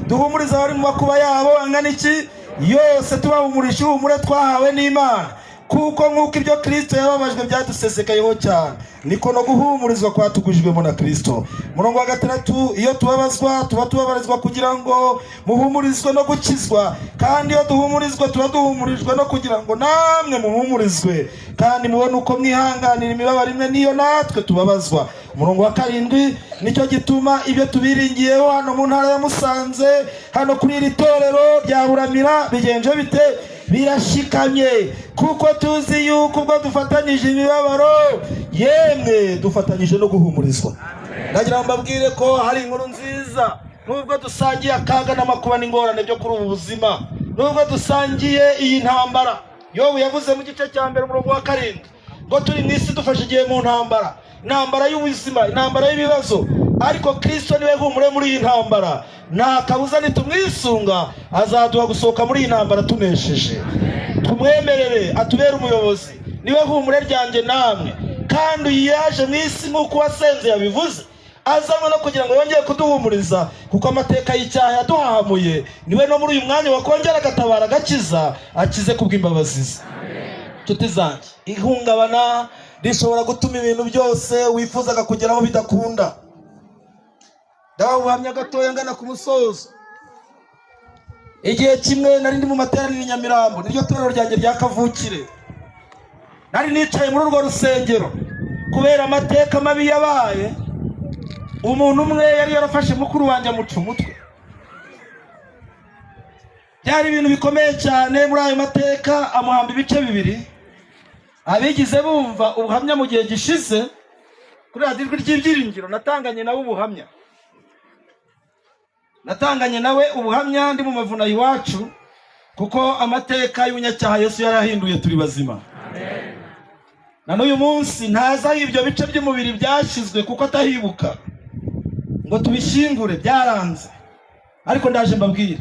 duhumuriza abari mu makuba yabo angana iki yose, tubahumurisha ihumure twahawe n'Imana. Kuko nk'uko ibyo Kristo yababajwe byadusesekayeho cyane, niko no guhumurizwa kwatugujijwemo na Kristo. Murongo wa 6, iyo tubabazwa tuba tubabarizwa kugira ngo muhumurizwe no gukizwa, kandi iyo duhumurizwa tuba duhumurijwe no kugira ngo namwe muhumurizwe, kandi mubone uko mwihanganira imibabaro imwe niyo natwe tubabazwa. Umurongo wa 7, nicyo gituma ibyo tubiringiyeho hano mu ntara ya Musanze, hano kuri iri torero rya Buramira, bigenje bite? Birashikamye, kuko tuzi yuko ubwo dufatanyije imibabaro, yemwe dufatanyije no guhumurizwa. Ndagira ngo mbabwire ko hari inkuru nziza. Nubwo dusangiye akaga n'amakuba n'ingorane byo kuri ubu buzima, nubwo dusangiye iyi ntambara, Yobu yavuze mu gice cya 1 umurongo wa 7 ngo turi mu isi dufashe igihe mu ntambara, intambara y'ubuzima, intambara y'ibibazo, ariko Kristo niwe humure muri iyi ntambara. Nta kabuza nitumwisunga azaduha gusohoka muri iyi ntambara tunesheje. Tumwemerere atubere umuyobozi, niwe humure ryanjye namwe. Kandi yaje mu isi nk'uko uwasenze yabivuze, azanywe no kugira ngo yongere kuduhumuriza, kuko amateka y'icyaha yaduhahamuye. Niwe no muri uyu mwanya wakongera agatabara agakiza, akize kubw'imbabazi ze. Nshuti zanjye, ihungabana rishobora gutuma ibintu byose wifuzaga kugeraho bidakunda. Ndabaha ubuhamya gatoya ngana ku musozo. Igihe kimwe nari ndi mu materaniro i Nyamirambo, niryo torero ryanjye rya kavukire. Nari nicaye muri urwo rusengero kubera amateka mabi yabaye. Umuntu umwe yari yarafashe mukuru wanjye amuca umutwe. Byari ibintu bikomeye cyane. Muri ayo mateka amuhamba ibice bibiri. Abigize bumva ubuhamya mu gihe gishize kuri radiyo Ijwi ry'Ibyiringiro, natanganye nawe ubuhamya. Natanganye nawe ubuhamya ndi mu mavuna iwacu, kuko amateka y'ubunyacyaha Yesu yarahinduye turi bazima. Na n'uyu munsi ntaza ibyo bice by'umubiri byashyizwe kuko atahibuka ngo tubishyingure, byaranze. Ariko ndaje mbabwire,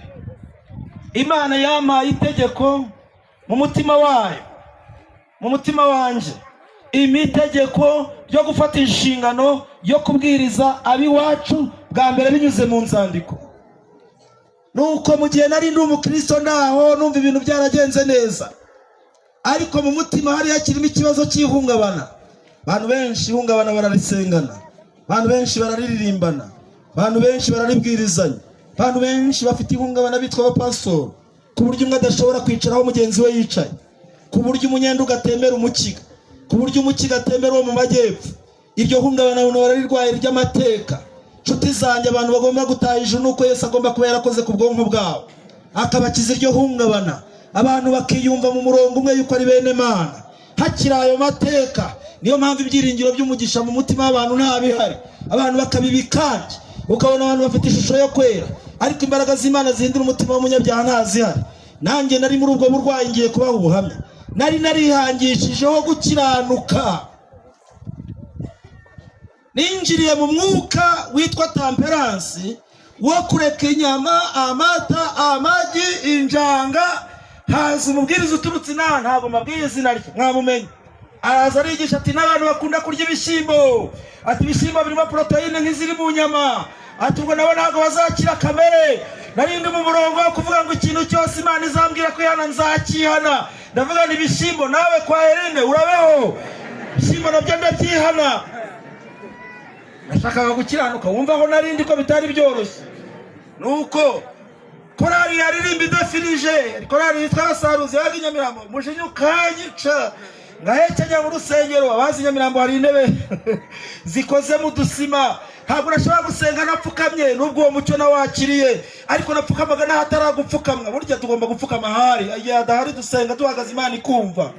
Imana yampaye itegeko mu mutima wayo, mu mutima wanjye, imitegeko yo gufata inshingano yo kubwiriza abiwacu bwa mbere binyuze mu nzandiko. Nuko mu gihe nari ndi umukristo ndaho numva ibintu byaragenze neza, ariko mu mutima hari hakirimo ikibazo cy'ihungabana. Abantu benshi ihungabana bararisengana, abantu benshi bararirimbana, abantu benshi bararibwirizanya, abantu benshi bafite ihungabana bitwa abapasoro, ku buryo umwe adashobora kwicaraho mugenzi we yicaye, ku buryo umunyenduga atemera umukiga, ku buryo umukiga atemera uwo mu majyepfo. Iryo hungabana abantu bararirwaye ry'amateka. Nshuti zanjye, abantu bagomba gutaha ijuru nuko Yesu agomba kuba yarakoze ku bwonko bwabo akabakiza iryo hungabana, abantu bakiyumva mu murongo umwe yuko ari bene Mana. Hakiri ayo mateka, niyo mpamvu ibyiringiro by'umugisha mu mutima w'abantu nta bihari. Abantu bakabibikanje, ukabona abantu bafite ishusho yo kwera, ariko imbaraga z'Imana zihindura umutima w'umunyabyaha ntazihari. Nanjye nari muri ubwo burwayi, ngiye kubaha ubuhamya. Nari narihangishijeho gukiranuka, ninjiriye mu mwuka witwa temperance wo kureka inyama, amata, amagi, injanga. Haza umubwiriza uturutse inaha, ntabwo mbabwiye izina rye, mwamumenye. Araza arigisha ati n'abantu bakunda kurya ibishyimbo, ati ibishyimbo birimo poroteyine nk'iziri mu nyama, ati ubwo nabo ntabwo bazakira kamere. Nari ndi mu murongo wo kuvuga ngo ikintu cyose Imana izambwira kwihana nzakihana. Ndavuga ni ibishyimbo, nawe kwa Erine urabeho, ibishyimbo nabyo ndabyihana. Nashakaga gukiranuka, wumva aho narindi ko bitari byoroshye. Nuko korali yaririmba idafirije, korali yitwa Abasaruzi yabaga i Nyamirambo, umujinya ukanyica ngahekenya mu rusengero. Abazi Nyamirambo hari intebe zikoze mu dusima, ntabwo nashobora gusenga napfukamye, nubwo uwo mucyo nawakiriye, ariko napfukamaga n'ahataragupfukamwa. Burya tugomba gupfukama ahari, igihe hadahari dusenga duhagaze, Imana ikumva.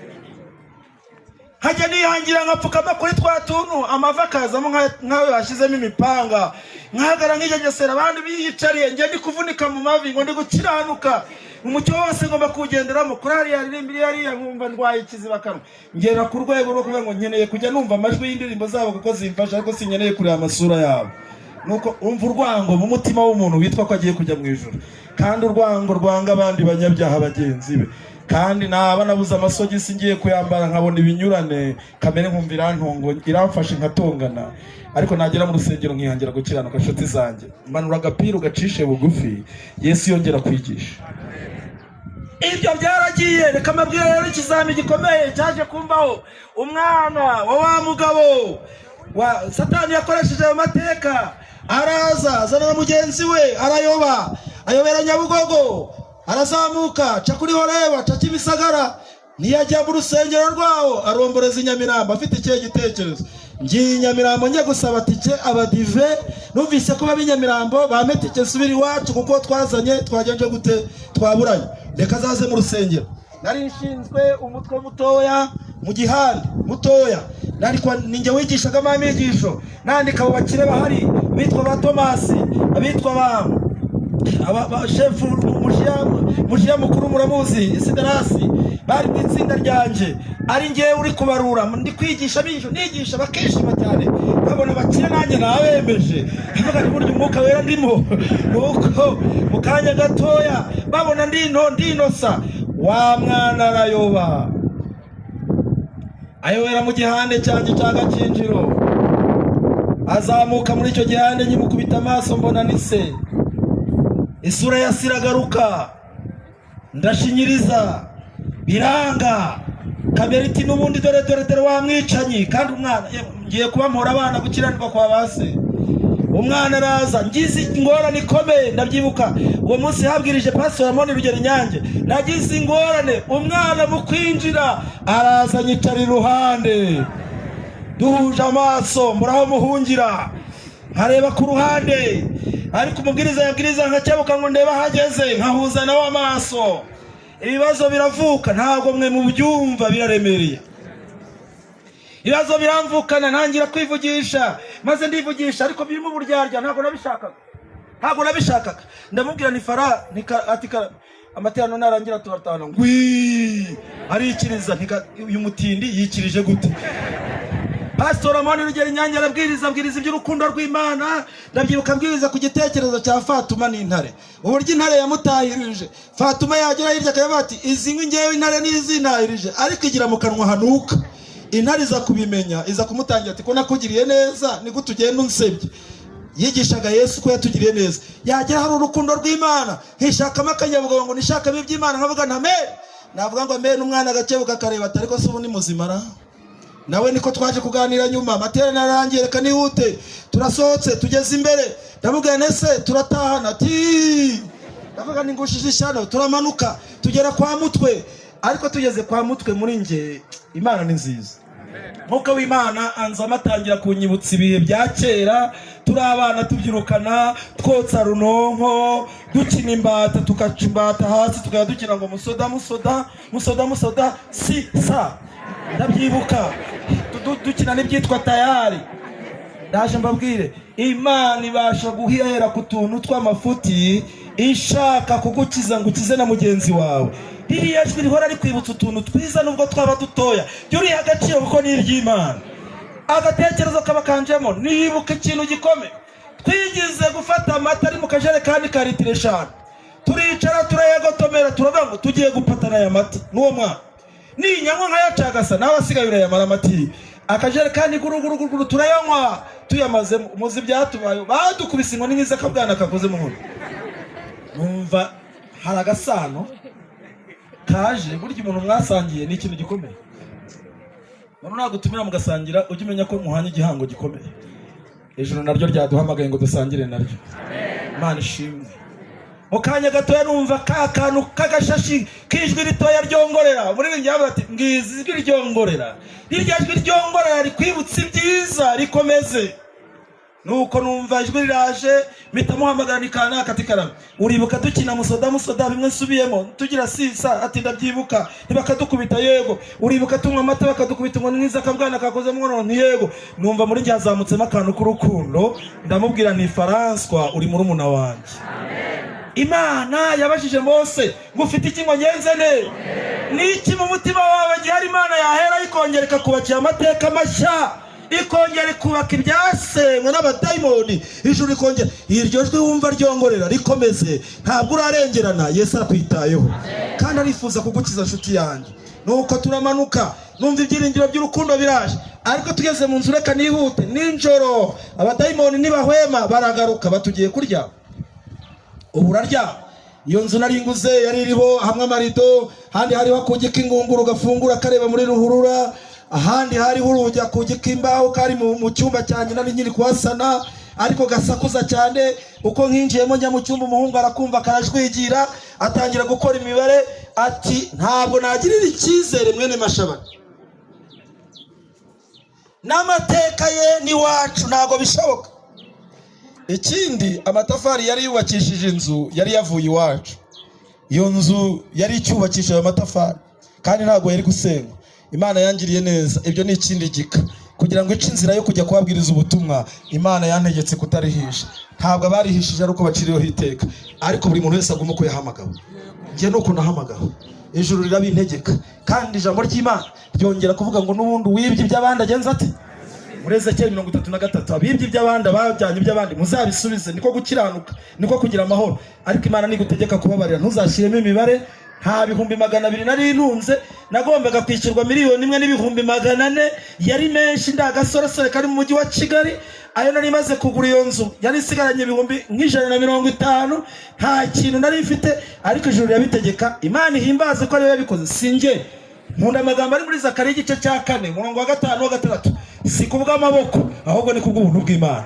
Nkajya nihangira nkapfukama kuri twa tuntu, amavi akazamo nk'ayo bashyizemo imipanga, nkahagara nkigengesera, abandi biyicariye, njye ndi kuvunika mu mavi ngo ndi gukiranuka. Umucyo wose ngomba kuwugenderamo. Korali yaririmba iriya hariya, nkumva ndwaye ikizibakanwa, ngera ku rwego rwo kuvuga ngo nkeneye kujya numva amajwi y'indirimbo zabo kuko zimfasha, ariko sinkeneye kureba amasura yabo. Nuko umva urwango mu mutima w'umuntu witwa ko agiye kujya mu ijuru, kandi urwango rwanga abandi banyabyaha bagenzi be. Kandi naba nabuze amasogisi ngiye kuyambara, nkabona ibinyurane, kamere nkumva irantungo iramfashe nkatongana, ariko nagera mu rusengero nkihangira gukiranuka. Inshuti zanjye, manura agapira ugacishe bugufi, Yesu yongera kwigisha. Ibyo byaragiye. Reka mbabwire rero ikizami gikomeye cyaje kumbaho. Umwana wa mugabo wa Satani yakoresheje ayo mateka, araza azana na mugenzi we, arayoba, ayobera Nyabugogo, arazamuka aca kuri Horeba, aca Kimisagara, ntiyajya mu rusengero rwawo, aromboreza i Nyamirambo. Afite ikihe gitekerezo? Ngiye i Nyamirambo njye gusaba tike abadive, numvise ko baba i Nyamirambo, bampe tike nsubire iwacu, kuko twazanye twagenje gute, twaburanye, reka azaze mu rusengero. Nari nshinzwe umutwe mutoya mu gihande mutoya, ninjye wigishagamo amigisho, nandika abo bakire bahari, abitwa ba Tomasi, abitwa ba shefu mushiya mukuru muramuzi Isidarasi, bari mu itsinda ryanjye, ari ngewe uri kubarura, ndi kwigisha abigisha, nigisha bakishima cyane, nkabona abakire nanjye nabemeje, nkavuga nti burya umwuka wera ndimo. Nuko mu kanya gatoya babona ndino ndinosa, wa mwana arayoba, ayobera mu gihande cyanjye cya Gakinjiro, azamuka muri icyo gihande, nkimukubita amaso mbona ni se, isura ya se iragaruka, ndashinyiriza biranga, kamera iti n'ubundi dore dore dore wa mwicanyi. Kandi umwana, ngiye kuba mpora abana gukiranirwa kwa ba se. Umwana araza, ngize ingorane ikomeye, ndabyibuka uwo munsi habwirije Pastor Amoni Rugero Inyange, nagize ingorane, umwana mu kwinjira araza nyicara iruhande, duhuje amaso, muraho muhungira, nkareba ku ruhande, ariko umubwiriza yabwiriza nkakebuka ngo ndebe ahageze, nkahuza nawe amaso. Ibibazo biravuka, ntabwo mwe mubyumva, biraremereye. Ibibazo biramvukana, ntangira kwivugisha, maze ndivugisha, ariko birimo uburyarya, ntabwo nabishakaga, ntabwo nabishakaga. Ndamubwira ni fara ati amaterano narangira turatahana, ngwi arikiriza, uyu mutindi yikirije gute? Pastor Amoni Rugero Inyange arabwiriza, abwiriza iby'urukundo rw'Imana. Ndabyibuka abwiriza ku gitekerezo cya Fatuma n'intare, uburyo intare yamutahirije. Fatuma yagera hirya akavuga ati izi nkwi ngewe intare nizintahirije, ariko igira mu kanwa hanuka. Intare iza kubimenya, iza kumutangira ati ko nakugiriye neza, ni gute ugenda unsebye? Yigishaga Yesu ko yatugiriye neza. Yagera hari urukundo rw'Imana, nkishakamo akanyabugabo ngo nishakamo iby'Imana, nkavuga nti amen, navuga ngo amen, umwana agakebuka akareba ati ariko se ubu ni muzima ra? Nawe niko twaje kuganira nyuma, amateraniro arangiye, reka nihute, turasohotse tugeze imbere, ndamubwira nti ese turatahana? Ati ndavuga nti ngushije ishyano. Turamanuka tugera kwa Mutwe, ariko tugeze kwa Mutwe muri nge Imana ni nziza, Mwuka w'Imana anzamo atangira kunyibutsa ibihe bya kera, turi abana tubyirukana, twotsa runonko, dukina imbata, tugaca imbata hasi, tukajya dukina ngo musoda musoda musoda musoda si sa, ndabyibuka dukina n'ibyitwa tayari. Ndaje mbabwire, Imana ibasha guhera ku tuntu tw'amafuti ishaka kugukiza ngo ukize na mugenzi wawe. Ririya jwi rihora rikwibutsa utuntu twiza nubwo twaba dutoya, jya uriha agaciro kuko ni iry'Imana. Agatekerezo kaba kanjemo, nibuka ikintu gikomeye twigize gufata amata ari mu kajerekani ka litiro 5, turicara turayagotomera, turavuga ngo tugiye gupatana aya mata n'uwo mwana, ninyanywa nkayacagasa nawe asigaye urayamara amati. Akajerekani guruguruguru turayanywa, tuyamazemo, muzi byatubaye, badukubise inkoni nk'iza akabwana kakoze mu nkono. Numva hari agasano kaje, burya umuntu mwasangiye ni ikintu gikomeye. Umuntu nagutumira mugasangira, ujye umenya ko muhanye igihango gikomeye. Ijuru naryo ryaduhamagaye ngo dusangire naryo. Imana ishimwe. Mu kanya gatoya numva ka kantu k'agashashi k'ijwi ritoya ryongorera. Umuririmbyi yavuze ati ngizi ijwi ryongorera, rirya jwi ryongorera rikwibutsa ibyiza rikomeze. Nuko numva ijwi riraje, mpita muhamagara ni kanaka ati karame, uribuka dukina musoda musoda bimwe nsubiyemo tugira sisa? Ati ndabyibuka. Ntibakadukubita? Yego. Uribuka tunywa amata bakadukubita ngo mwiza akabwana kakoze mwono? Nti yego. Numva muri njye hazamutsemo akantu k'urukundo, ndamubwira nti François uri murumuna wanjye. Imana yabajije Mose ngo ufite iki ngo ngenze ne? Niki mu mutima wawe gihari Imana yahera ikongera ikakubakira amateka mashya, ikongera ikubaka ibyasenywe n'abadayimoni, ijuru rikongera. Iryo jwi wumva ryongorera rikomeze, ntabwo urarengerana. Yesu arakwitayeho kandi arifuza kugukiza, nshuti yanjye. Nuko turamanuka, numva ibyiringiro by'urukundo biraje. Ariko tugeze mu nzu, reka nihute, nijoro abadayimoni ntibahwema, baragaruka batugiye kurya. Ubu uraryama. Iyo nzu nari nguze yari iriho hamwe amarido, ahandi hariho akugi k'ingunguru gafungura kareba muri ruhurura, ahandi hariho urugi akugi k'imbaho kari mu cyumba cyanjye nari nkiri kuhasana, ariko gasakuza cyane. Uko nkinjiyemo njya mu cyumba, umuhungu arakumva akarajwigira, atangira gukora imibare ati ntabwo nagirira icyizere mwene Mashabana n'amateka ye n'iwacu, ntabwo bishoboka. Ikindi, amatafari yari yubakishije inzu yari yavuye iwacu. Iyo nzu yari icyubakishije ayo matafari kandi ntabwo yari gusenywa. Imana yangiriye neza, ibyo ni ikindi gika kugira ngo ice inzira yo kujya kubabwiriza ubutumwa. Imana yantegetse kutarihisha. Ntabwo abarihishije ari uko baciriweho iteka, ariko buri muntu wese aguma uko yahamagawe. Njye nuko nahamagawe, ijuru rirabintegeka. Kandi ijambo ry'Imana ryongera kuvuga ngo n'ubundi uwibye iby'abandi agenza ate? Muri Ezekiyeli 33, abibye iby'abandi, abajyanye iby'abandi, muzabisubize, niko gukiranuka, niko kugira amahoro. Ariko Imana nigutegeka kubabarira, ntuzashyiremo imibare. Nta 200,000 nari ntunze, nagombaga kwishyurwa 1,400,000, yari menshi. Ndagasoresore kari mu mujyi wa Kigali, ayo nari maze kugura iyo nzu yari isigaranye 150,000. Nta kintu nari mfite, ariko ijuru rirabitegeka. Imana ihimbaze ko ariyo yabikoze, si njye. Nkunda amagambo ari muri Zakariya igice cya 4 umurongo wa 5 wa 6, si kubw'amaboko ahubwo ni kubw'ubuntu bw'Imana.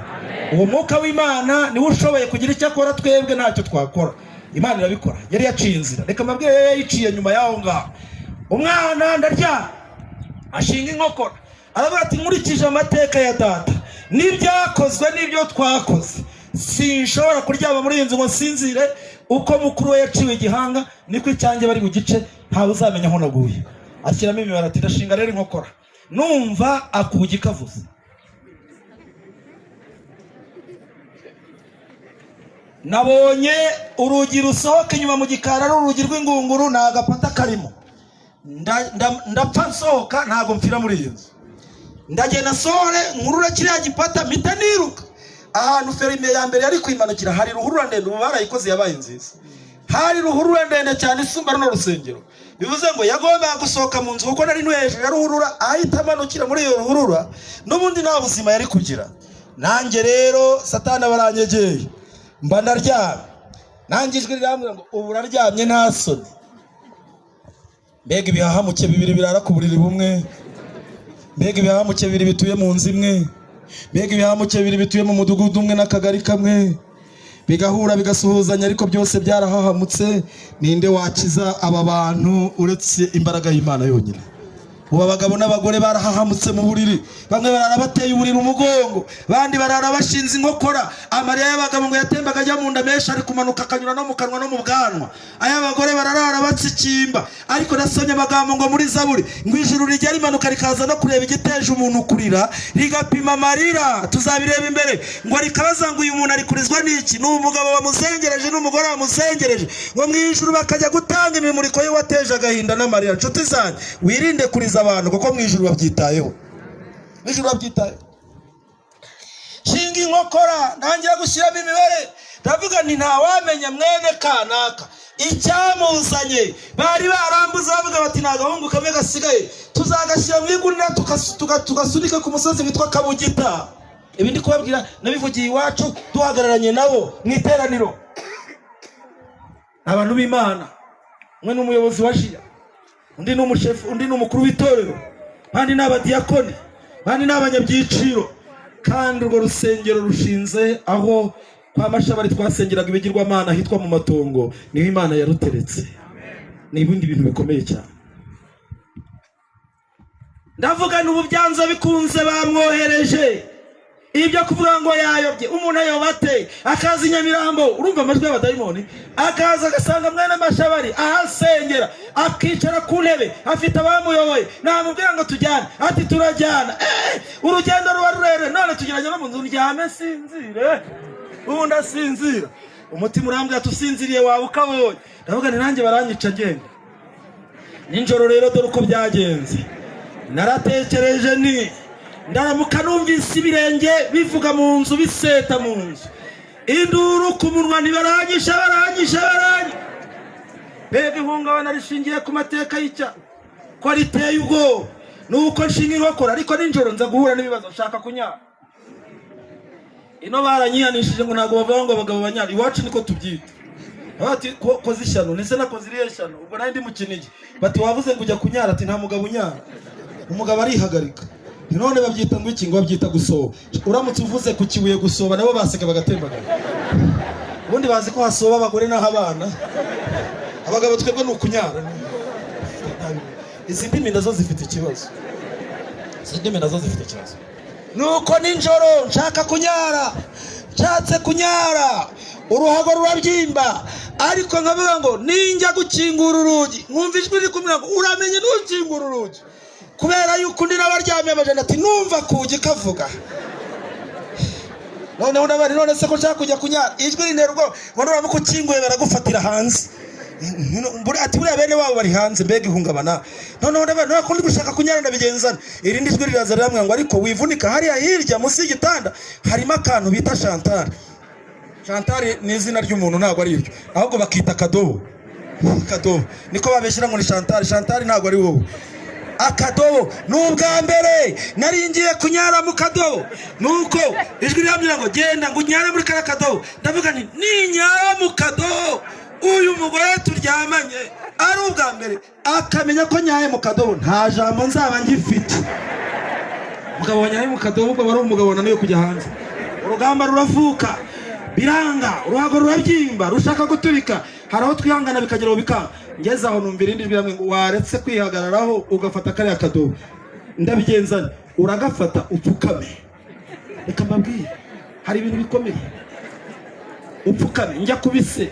Uwo mwuka w'Imana niwe ushoboye kugira icyo akora, twebwe ntacyo twakora. Imana irabikora, yari yaciye inzira. Reka mbabwire, yari yayiciye nyuma y'aho ngaho. Umwana ndarya ashinga inkokora, aravuga ati nkurikije amateka ya data n'ibyakozwe n'ibyo twakoze, sinshobora kuryama muri iyi nzu ngo nsinzire. Uko mukuru we yaciwe igihanga niko icyanjye bari bugice, ntawe uzamenya aho naguye. Ashyiramo imibare ati ndashinga rero inkokora. Numva akugi kavuze, nabonye urugi rusohoka inyuma mu gikari, ari urugi rw'ingunguru, nta gapata karimo. Ndapfa nsohoka, ntabwo mpfira muri iyi nzu. Ndagenda nsohore nkurura kiriya gipata, mpita niruka ahantu ferime ya mbere yari kwimanukira. Hari ruhurura ndende, ubu barayikoze yabaye nziza. Hari ruhurura ndende cyane isumba runo rusengero. Bivuze ngo yagombaga gusohoka mu nzu kuko nari no hejuru ya ruhurura, ahita amanukira muri iyo ruhurura, n'ubundi nta buzima yari kugira. Nanjye rero Satani baranyegeye, mba ndaryamye. Nanjye ijwi rirambwira ngo ubu uraryamye nta soni. Mbega ibihahamuke bibiri birara ku buriri bumwe, mbega ibihahamuke bibiri bituye mu nzu imwe, mbega ibihahamuke bibiri bituye mu mudugudu umwe n'akagari kamwe, bigahura bigasuhuzanya, ariko byose byarahahamutse. Ninde wakiza aba bantu uretse imbaraga y'Imana yonyine? Ubu abagabo n'abagore barahahamutse mu buriri, bamwe barara bateye uburiri umugongo, abandi barara bashinze inkokora. Amarira y'abagabo ngo yatembaga ajya mu nda menshi, ari kumanuka akanyura no mu kanwa no mu bwanwa. Ay'abagore bararara batsikimba. Ariko nasomye amagambo ngo muri Zaburi ngo ijuru rijya rimanuka rikaza no kureba igiteje umuntu kurira, rigapima amarira, tuzabireba imbere, ngo rikabaza ngo uyu muntu ari kurizwa n'iki? Ni umugabo wamuzengereje, n'umugore wamuzengereje. Ngo mu ijuru bakajya gutanga imimuriko ye wateje agahinda n'amarira. Nshuti zanjye, wirinde kuriza abantu kuko mu ijuru babyitayeho. Mu ijuru babyitayeho. Shinga inkokora, ntangira gushyiramo imibare, ndavuga nti ntawamenya mwene kanaka icyamuzanye. Bari barambuze bavuga bati nta gahungu kamwe gasigaye, tuzagashyira mu igunira tugasunika ku musozi witwa Kabugita. Ibi ndi kubabwira nabivugiye iwacu duhagararanye nabo mu iteraniro. Abantu b'Imana, umwe ni umuyobozi wa Jiya, undi ni umushefu, undi ni umukuru w'itorero, bandi ni abadiyakoni, bandi ni abanyabyiciro. Kandi urwo rusengero rushinze aho kwa Mashabari twasengeraga ibigirwamana hitwa mu matongo, niho Imana yaruteretse. Ni ibindi bintu bikomeye cyane. Ndavuga n'ubu byanze bikunze bamwohereje ibyo kuvuga ngo yayobye. Umuntu ayobate akaza i Nyamirambo, urumva amajwi y'abadayimoni, akaza agasanga mwene Mashabari ahasengera, akicara ku ntebe afite abamuyoboye, namubwira ngo tujyane, ati turajyana. Urugendo ruba rurerure, none tugeranye no mu nzu ndyame nsinzire, ubundi asinzira. Umutima urambwira ati usinziriye wawe ukabonye. Ndavuga nti nanjye baranyica ngenda. Nijoro rero dore uko byagenze, naratekereje ni ndaramuka numvise ibirenge bivuga mu nzu, biseta mu nzu, induru ku munwa, ntibaranyisha, baranyisha, baranyisha. Mbega ihungabana rishingiye ku mateka y'icyaha ko riteye ubwoba. Nuko nshinga inkokora, ariko nijoro nza guhura n'ibibazo, nshaka kunyara. Ino baranyihanishije ngo ntabwo bavuga ngo abagabo banyara, iwacu niko tubyita. Bati koze ishyano, nese nakoze iriya shyano, ubwo nari ndi mu Kinigi. Bati wavuze ngo ujya kunyara, ati nta mugabo unyara, umugabo arihagarika. None babyita ngo iki? Ngo babyita gusoba. Uramutse uvuze ku kibuye gusoba, nabo baseka bagatembagara. Ubundi bazi ko hasoba abagore naho abana, abagabo twebwe ni ukunyara. Izi ndimi nazo zifite ikibazo, izi ndimi nazo zifite ikibazo. Nuko nijoro nshaka kunyara, nshatse kunyara, uruhago rurabyimba, ariko nkavuga ngo ninjya gukingura urugi, nkumva ijwi riri kumbwira ngo uramenye ntukingura urugi, kubera yuko undi nawe aryamye amajana ati numva kugi kavuga. Noneho ndabari none se ko nshaka kujya kunyara, ijwi rintera ubwoba ngo nuramuka ukinguye baragufatira hanze. Ati buriya bene wabo bari hanze, mbega ihungabana. Noneho ndabari none ko ndi gushaka kunyara ndabigenzana. Irindi jwi riraza riramwira ngo ariko wivunika, hariya hirya munsi y'igitanda harimo akantu bita Chantal. Chantal ni izina ry'umuntu ntabwo ari iryo, ahubwo bakita akadobo. Akadobo niko babeshyira ngo ni Chantal. Chantal ntabwo ari wowe. Akadobo ni ubwa mbere nari ngiye kunyara mu kadobo, nuko ijwi rirambwira ngo genda ngo unyare muri kariya kadobo. Ndavuga nti ninyara mu kadobo uyu mugore turyamanye ari ubwa mbere akamenya ko nyaye mu kadobo, nta jambo nzaba ngifite. Umugabo wanyaye mu kadobo ubwo wari umugabo wananiwe kujya hanze. Urugamba ruravuka biranga, uruhago rurabyimba, rushaka guturika. Hari aho twihangana bikagera aho bikanga. Ngeze aho numva irindi jwi riramwe ngo waretse kwihagararaho ugafata kariya kadobo. Ndabigenzana, uragafata upfukame. Reka mbabwire, hari ibintu bikomeye. Upfukame njya kubise.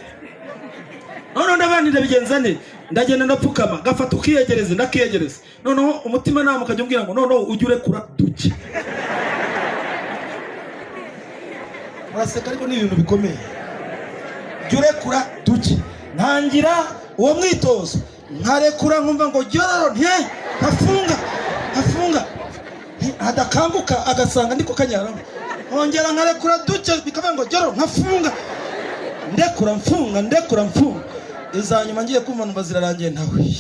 Noneho ndabandi ndabigenzane, ndagenda ndapfukama, gafata ukiyegereza, ndakiyegereza. Noneho umutima nama ukajya umbwira ngo noneho ujye urekura duke. Muraseka ariko ni ibintu bikomeye. Jya urekura duke. Ntangira uwo mwitozo, nkarekura nkumva ngo jyororo nti nkafunga, nkafunga, adakanguka agasanga ndiko kanyaramo. Nkongera nkarekura duke bikavuga ngo jyororo, nkafunga, ndekura mfunga, ndekura mfunga. Iza nyuma ngiye kumva numva zirarangiye ntawe.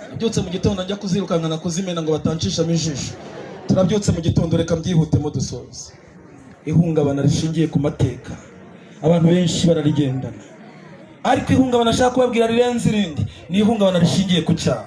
Nabyutse mu gitondo njya kuzirukankana kuzimena ngo batanshishamo ijisho. Turabyutse mu gitondo, reka mbyihutemo dusoze. Ihungabana rishingiye ku mateka abantu benshi bararigendana, ariko ihungabana ashaka kubabwira rirenze irindi ni ihungabana rishingiye ku cyaha.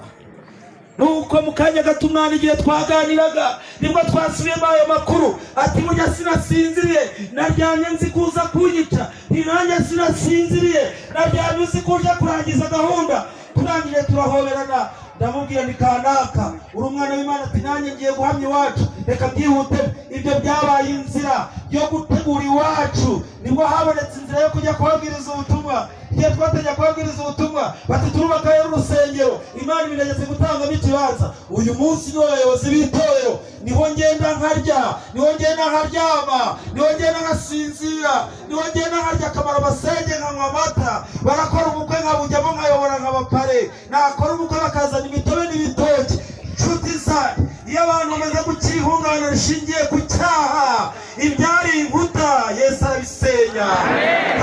Nuko mu kanya gato umwana igihe twaganiraga nibwo twasubiyemo ayo makuru, ati burya sinasinziriye naryamye nzi kuza kunyica, nanjye sinasinziriye naryamye uzi kuja kurangiza gahunda. Turangije turahoberana, ndamubwira ni kanaka uri umwana w'Imana, ati nanjye ngiye guhamya iwacu, reka byihute. Ibyo byabaye inzira yo gutegura iwacu, nibwo habonetse inzira yo kujya kubabwiriza ubutumwa. Igihe twatangiye kubabwiriza ubutumwa bati turubaka rero urusengero, Imana ibinegetse gutangamo ikibanza. Uyu munsi nibo bayobozi b'itorero, niho ngenda nkarya, niho ngenda nkaryama, niho ngenda nkasinzira, niho ngenda nkarya akamaro basenge nkanywa amata. Barakora ubukwe nkabujyamo nkayobora nkabapare, nakora ubukwe bakazana imitobe n'ibitoki. Nshuti zanjye, iyo abantu bamaze gukira ihungabana rishingiye ku cyaha, ibyari inkuta Yesu arabisenya,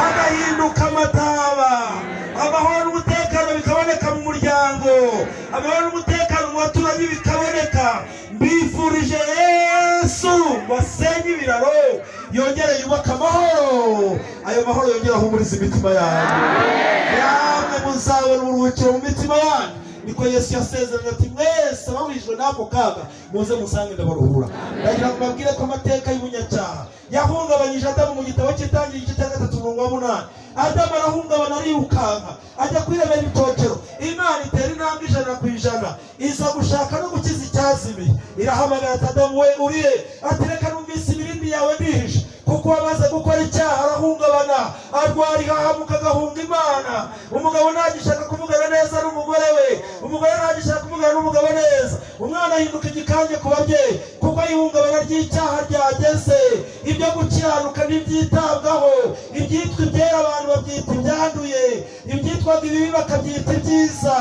hagahinduka amataba, amahoro n'umutekano bikaboneka mu muryango, amahoro n'umutekano mu baturanyi bikaboneka. Mbifurije Yesu ngo asenye ibiraro, yongere yubake amahoro, ayo mahoro yongere ahumurize imitima yanyu. Namwe muzabona uburuhukiro mu mitima yanyu. Niko Yesu yasezeranye ati mwese abaruhijwe n'ako kaga muze musange ndabaruhura. Ndagira ngo mbabwire ko amateka y'ubunyacyaha yahungabanyije Adamu. Mu gitabo cy'itangira, igice cya 3, umurongo wa 8, Adamu arahungabana, arirukanka ajya kwiremera ibicocero. Imana itera intambwe 100% iza gushaka no gukiza icyazimiye. Irahamagara ati: "Adamu we, urihe?" Ati: "Reka, numvise imirindi yawe ndihishe." Kuko wamaze gukora icyaha arahungabana, arwara ihahamuka, agahunga Imana. Umugabo ntagishaka kuvugana neza n'umugore we, umugore ntagishaka kuvugana n'umugabo neza, umwana ahinduka igikange ku babyeyi, kuko ihungabana ry'icyaha ryageze. Ibyo gukiranuka ntibyitabwaho, ibyitwa ibyera abantu babyita ibyanduye, ibyitwaga ibibi bakabyita ibyiza,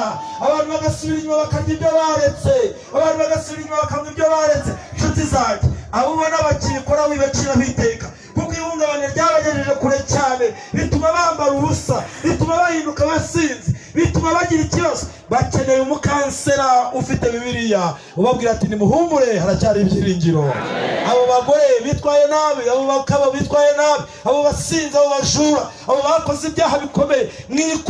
abantu bagasubira inyuma bakarya ibyo baretse, abantu bagasubira inyuma bakanywa ibyo baretse. Inshuti zanjye, abo ubona bakibikora wibaciraho iteka, kuko ihungabana ryabagejeje kure cyane, bituma bambara ubusa, bituma bahinduka abasinzi, bituma bagira ikibazo. Bakeneye umukansera ufite Bibiliya ubabwira ati: "Nimuhumure, haracyari ibyiringiro." Abo bagore bitwaye nabi, abo bagabo bitwaye nabi, abo basinzi, abo bajura, abo bakoze ibyaha bikomeye,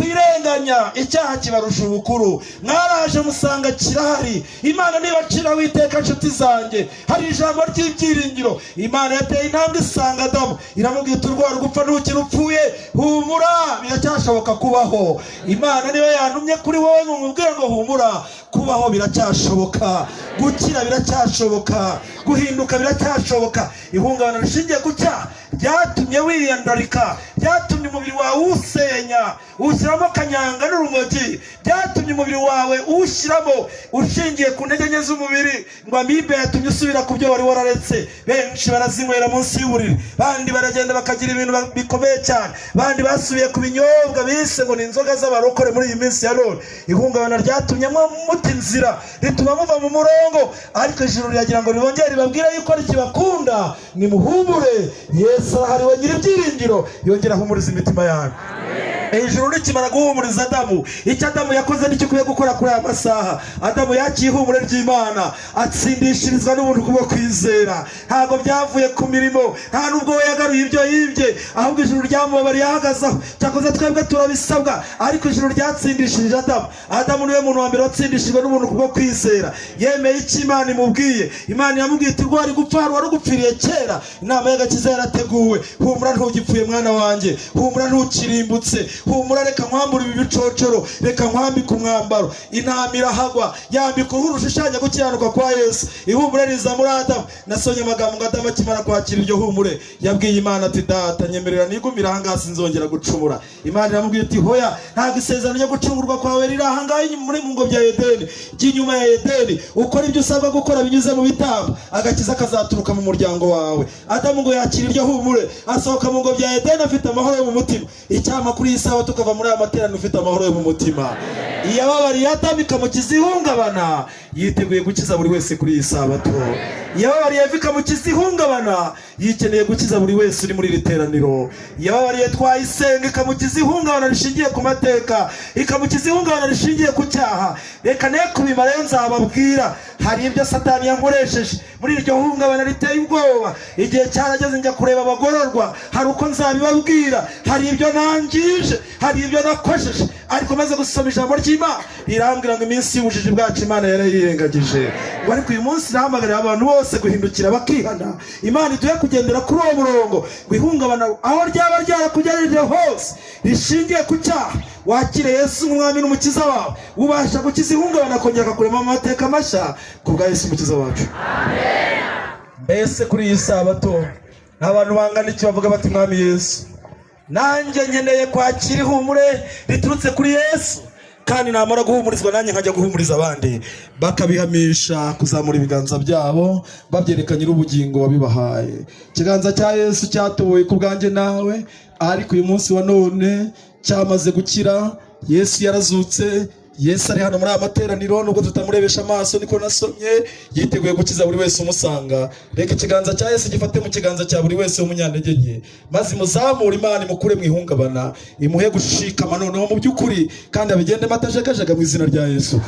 mwikwirenganya icyaha kibarusha ubukuru. Mwaraje musanga kirahari. Imana nibaciraho iteka. Nshuti zanjye, hari ijambo ry'ibyiringiro. Imana yateye intambwe isanga Adamu, iramubwira iti: "Urwara gupfa ntukiri upfuye, humura, biracyashoboka kubaho." Imana niyo yantumye kuri wowe ngo nkubwire ngo humura, kubaho biracyashoboka, gukira biracyashoboka, guhinduka biracyashoboka. Ihungabana rishingiye ku cyaha ryatumye wiyandarika, ryatumye umubiri wawe uwusenya uwushyiramo kanyanga n'urumogi, byatumye umubiri wawe uwushyiramo ushingiye ku ntege nke z'umubiri, ngo amibe yatumye usubira ku byo wari wararetse. Benshi barazinywera munsi y'uburiri, bandi baragenda bakagira ibintu bikomeye cyane, bandi basubiye ku binyobwa bise ngo ni inzoga z'abarokore. Muri iyi minsi ya none ihungabana ryatumye muta inzira, rituma muva mu murongo, ariko ijuru riragira ngo ribongere ribabwire yuko rikibakunda. Nimuhumure, Yesu arahari, we nyiri ibyiringiro, yongera ahumuriza imitima yanyu. Ijuru rikimara guhumuriza Adamu, icyo Adamu yakoze nicyo ukwiye gukora kuri aya masaha. Adamu yakiye ihumure ry'Imana, atsindishirizwa n'ubuntu kubwo kwizera. Ntabwo byavuye ku mirimo, nta nubwo we yagaruye ibyo yibye, ahubwo ijuru ryamubabariye ahagaze aho. Cyakoze twebwe turabisabwa, ariko ijuru ryatsindishirije Adamu. Adamu niwe muntu wa mbere watsindishijwe n'ubuntu kubwo kwizera. Yemeye icyo Imana imubwiye. Imana yamubwiye iti: "Rwari gupfa, hari warugupfiriye kera, inama y'agakiza yarateguwe. Humura, ntugipfuye mwana wanjye, humura, ntukirimbutse, humura, reka nkwambure ibi bicocero, reka nkwambike umwambaro." Intama irahagwa, yambika uruhu rushushanya gukiranuka kwa Yesu. Ihumure riza muri Adamu. Nasomye amagambo ngo Adamu akimara kwakira iryo humure yabwiye Imana ati: "Data, nyemerera nigumire ahangaha, sinzongera gucumura." Imana iramubwira iti: "Hoya, ntabwo isezerano ryo gucungurwa kwawe riri ahangaha muri mu ngobyi ya Edeni. Jya inyuma ya Edeni ukora ibyo usabwa gukora binyuze mu bitambo, agakiza kazaturuka mu muryango wawe." Adamu ngo yakira iryo humure, asohoka mu ngobyi ya Edeni afite amahoro yo mu mutima. Icyampa kuri iyi sawa tukava muri aya materaniro ufite amahoro yo mu mutima. Iyababariye Adamu ikamukiza ihungabana, yiteguye gukiza buri wese kuri iyi sabato. Iyababariye Eva ikamukiza ihungabana, yikeneye gukiza buri wese uri muri iri teraniro. Iyababariye Twayisenga ikamukiza ihungabana rishingiye ku mateka, ikamukiza ihungabana rishingiye ku cyaha. Reka ne kubimara rero, nzababwira. Hari ibyo Satani yankoresheje muri iryo hungabana riteye ubwoba. Igihe cyarageze njya kureba abagororwa, hari uko nzabibabwira. Hari ibyo nangije, hari ibyo nakojeje, ariko maze gusoma ijambo ry'Imana rirambwira ngo iminsi y'ubujiji bwacu Imana yarayirengagije, ngo ariko uyu munsi irahamagarira abantu bose guhindukira bakihana. Imana iduhe kugendera kuri uwo murongo, ngo ihungabana aho ryaba ryarakugejeje hose rishingiye ku cyaha, wakire Yesu nk'umwami n'umukiza wawe, ubasha gukiza ihungabana, akongera akakurema amateka mashya ku bwa Yesu umukiza wacu. Mbese kuri iyi sabato abantu bangana iki bavuga bati: "Mwami Yesu, nanjye nkeneye kwakira ihumure riturutse kuri Yesu, kandi namara guhumurizwa nanjye nkajya guhumuriza abandi"? Bakabihamisha kuzamura ibiganza byabo, babyereka nyir'ubugingo wabibahaye. Ikiganza cya Yesu cyatoboye ku bwanjye nawe, ariko uyu munsi wa none cyamaze gukira. Yesu yarazutse, Yesu ari hano muri aya materaniro nubwo tutamurebesha amaso, niko nasomye. Yiteguye gukiza buri wese umusanga. Reka ikiganza cya Yesu gifate mu kiganza cya buri wese w'umunyantege nke, maze imuzamure. Imana imukure mu ihungabana, imuhe gushikama noneho mu by'ukuri, kandi abigendemo atajegajega, mu izina rya Yesu.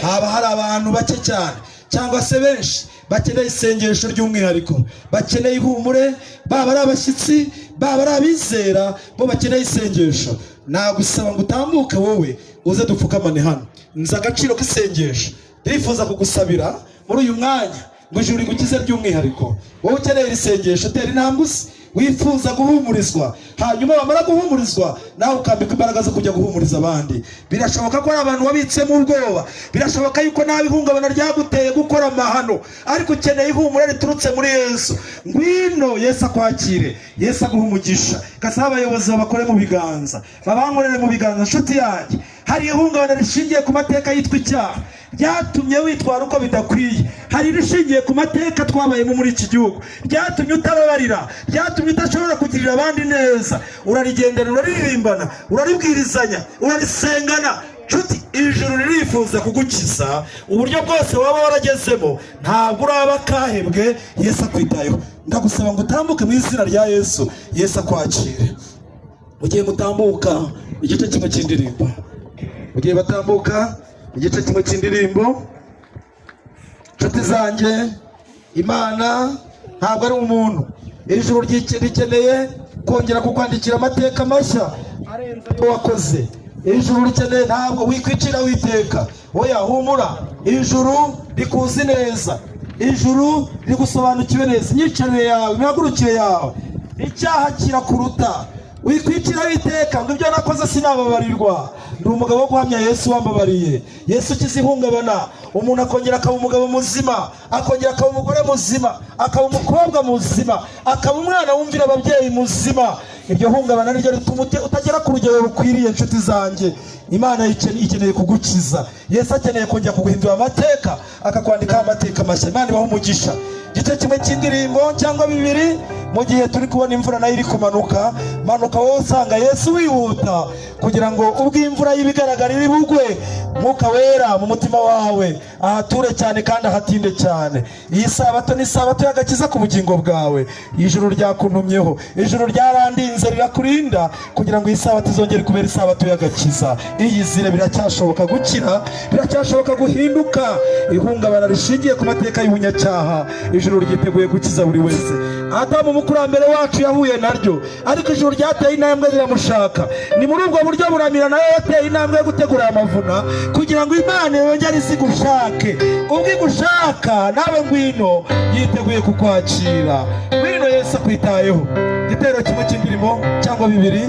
Haba hari abantu bake cyane cyangwa se benshi bakeneye isengesho ry'umwihariko, bakeneye ihumure, baba ari abashyitsi, baba ari abizera, bo bakeneye isengesho, nagusaba ngo utambuke wowe. Uze dupfukamane hano. Nzi agaciro k'isengesho. Ndifuza kugusabira muri uyu mwanya ngo ijuru rigukize by'umwihariko. Wowe ukeneye iri sengesho, tera intambwe uze. Wifuza guhumurizwa, hanyuma wamara guhumurizwa nawe ukambika imbaraga zo kujya guhumuriza abandi. Birashoboka ko hari abantu wabitsemo ubwoba, birashoboka yuko nawe ihungabana ryaguteye gukora amahano, ariko ukeneye ihumure riturutse muri Yesu. Ngwino Yesu akwakire, Yesu aguhe umugisha. Gasaba abayobozi babakore mu biganza, babankorere mu biganza. Nshuti yanjye, hari ihungabana rishingiye ku mateka yitwa icyaha ryatumye witwara uko bidakwiye. Hari irishingiye ku mateka twabayemo muri iki gihugu ryatumye utababarira, ryatumye udashobora kugirira abandi neza. Urarigendana, uraririmbana, uraribwirizanya, urarisengana. Nshuti, ijuru ririfuza kugukiza uburyo bwose waba waragezemo. Ntabwo uraba akahebwe, Yesu akwitayeho. Ndagusaba ngo utambuke mu izina rya Yesu, Yesu akwakire. Ugiye gutambuka igice kimwe cy'indirimbo, ugiye batambuka igice kimwe cy'indirimbo. Nshuti zanjye, Imana ntabwo ari umuntu. Ijuru rikeneye kongera kukwandikira amateka mashya arenze ayo wakoze. Ijuru rikeneye, ntabwo wikwicira witeka. Oya, humura, ijuru rikuzi neza, ijuru rigusobanukiwe neza imyicarire yawe, imihagurukire yawe. Icyaha kirakuruta. Wikwicira witeka ngo ibyo nakoze sinababarirwa. Ndi umugabo wo guhamya Yesu wambabariye. Yesu ukiza ihungabana, umuntu akongera akaba umugabo muzima, akongera akaba umugore muzima, akaba umukobwa muzima, akaba umwana wumvira ababyeyi muzima. Iryo hungabana niryo rituma utagera ku rugero rukwiriye. Inshuti zanjye, Imana ikeneye kugukiza. Yesu akeneye kongera kuguhindura amateka, akakwandikaho amateka mashya. Imana ibahe umugisha. Igice kimwe cy'indirimbo cyangwa bibiri, mu gihe turi kubona imvura nayo iri kumanuka. Manuka wowe usanga Yesu wihuta, kugira ngo ubwo imvura y'ibigaragara iri bugwe, Mwuka Wera mu mutima wawe ahature cyane kandi ahatinde cyane. Iyi sabato ni sabato y'agakiza ku bugingo bwawe. Ijuru ryakuntumyeho, ijuru ryarandinze, rirakurinda kugira ngo iyi sabato izongere kubera isabato y'agakiza. Iyizire, biracyashoboka gukira, biracyashoboka guhinduka. Ihungabana rishingiye ku mateka y'ubunyacyaha, ijuru ryiteguye gukiza buri wese. Adamu umukurambere wacu yahuye naryo, ariko ijuru ryateye intambwe riramushaka. Ni muri ubwo buryo Buramira nayo yateye intambwe yo gutegura aya mavuna kugira ngo Imana yongere isi igushake. Ubwo igushaka nawe ngwino, yiteguye kukwakira. Ngwino, Yesu akwitayeho. Igitero kimwe cy'indirimbo cyangwa bibiri,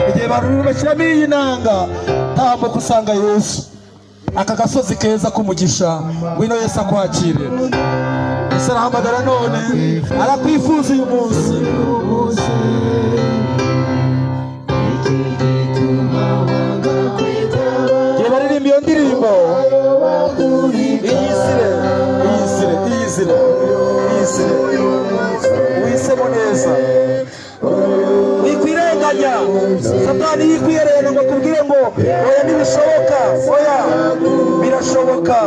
igihe bashyiramo iyi nanga. Tambuka usanga Yesu, aka gasozi keza k'umugisha. Ngwino Yesu akwakire. Yesu arahamagara none, arakwifuza uyu munsi. Igihe baririmba iyo ndirimbo, iyizire, iyizire, iyizire, iyizire, uhisemo neza. Wikwirenganya Satani yikwihererana ngo akubwire ngo oya, ntibishoboka. Oya, birashoboka.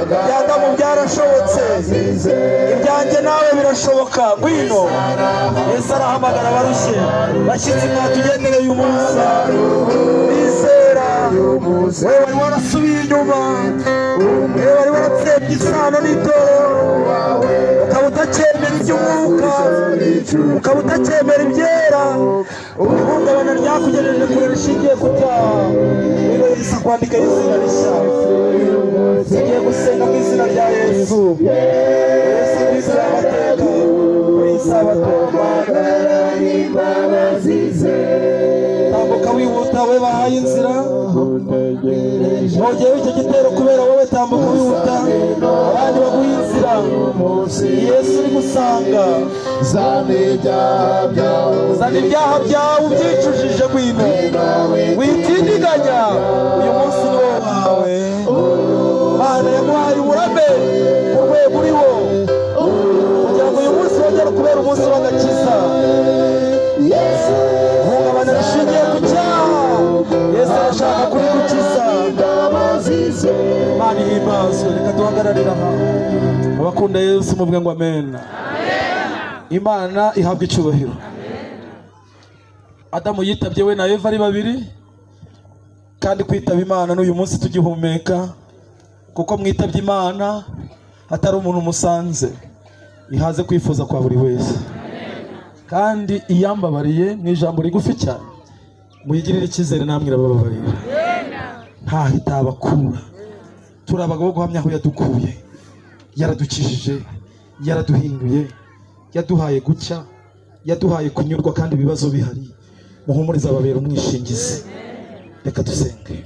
Ibya Adamu byarashobotse, ibyanjye nawe birashoboka. Ngwino, Yesu arahamagara abarushye. Bashyitsi mwatugendereye uyu munsi, bizera, wowe wari warasubiye inyuma, wowe wari waratsembye isano n'itorero, ukaba utacyemera iby'umwuka, ukaba utacyemera ibyera, ihungabana ryakugejeje kure rishingiye ku cyaha, ngwino Yesu akwandika izina rishya. Tugiye gusenga mu izina rya Yesu. Yesu akwizera amateka muri iyi sabato. Tambuka wihuta, we bahaye inzira, nongeyeho icyo gitero kubera wowe. Tambuka wihuta, abandi baguha inzira. Yesu uri gusanga. Zana ibyaha byawe, Zana ibyaha byawe ubyicujije, ngwino, witindiganya. Uyu munsi ni wo wawe. Mana yaguhaye uburame ku rwego uriho kugira ngo uyu munsi wongere kubera umunsi w'agakiza. Ihungabana rishingiye ku cyaha, Yesu arashaka kurigukiza. Imana ihimbazwe. Reka duhagararire aha. Abakunda Yesu muvuge ngo amen. Imana ihabwa icyubahiro. Adamu yitabye we na Eva ari babiri, kandi kwitaba Imana n'uyu munsi tugihumeka, kuko mwitabye Imana hatari umuntu musanze. Ihaze kwifuza kwa buri wese. Kandi iyambabariye mu ijambo rigufi cyane, muyigirire icyizere, namwe irabababarira. Ntaho itabakura. Turi abagabo guhamya aho yadukuye. Yaradukijije, yaraduhinduye, yaduhaye gucya, yaduhaye kunyurwa kandi ibibazo bihari. Muhumurize ababera umwishingizi. Reka dusenge.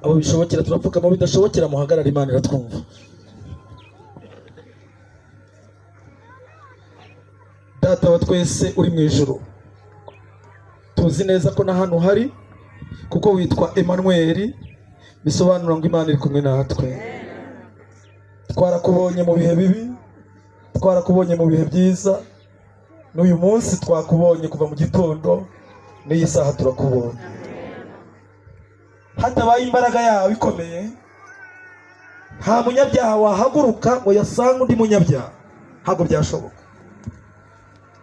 Abo bishobokera turapfukama, bidashobokera muhagarare, Imana iratwumva. Data wa twese uri mu ijuru, tuzi neza ko na hano hari, kuko witwa Emmanuel, bisobanura ngo Imana iri kumwe natwe. Twarakubonye mu bihe bibi, twarakubonye mu bihe byiza, n'uyu munsi twakubonye kuva mu gitondo n'iyi saha turakubonye. Hatabaye imbaraga yawe ikomeye, nta munyabyaha wahaguruka ngo yasange undi munyabyaha, ntabwo byashoboka.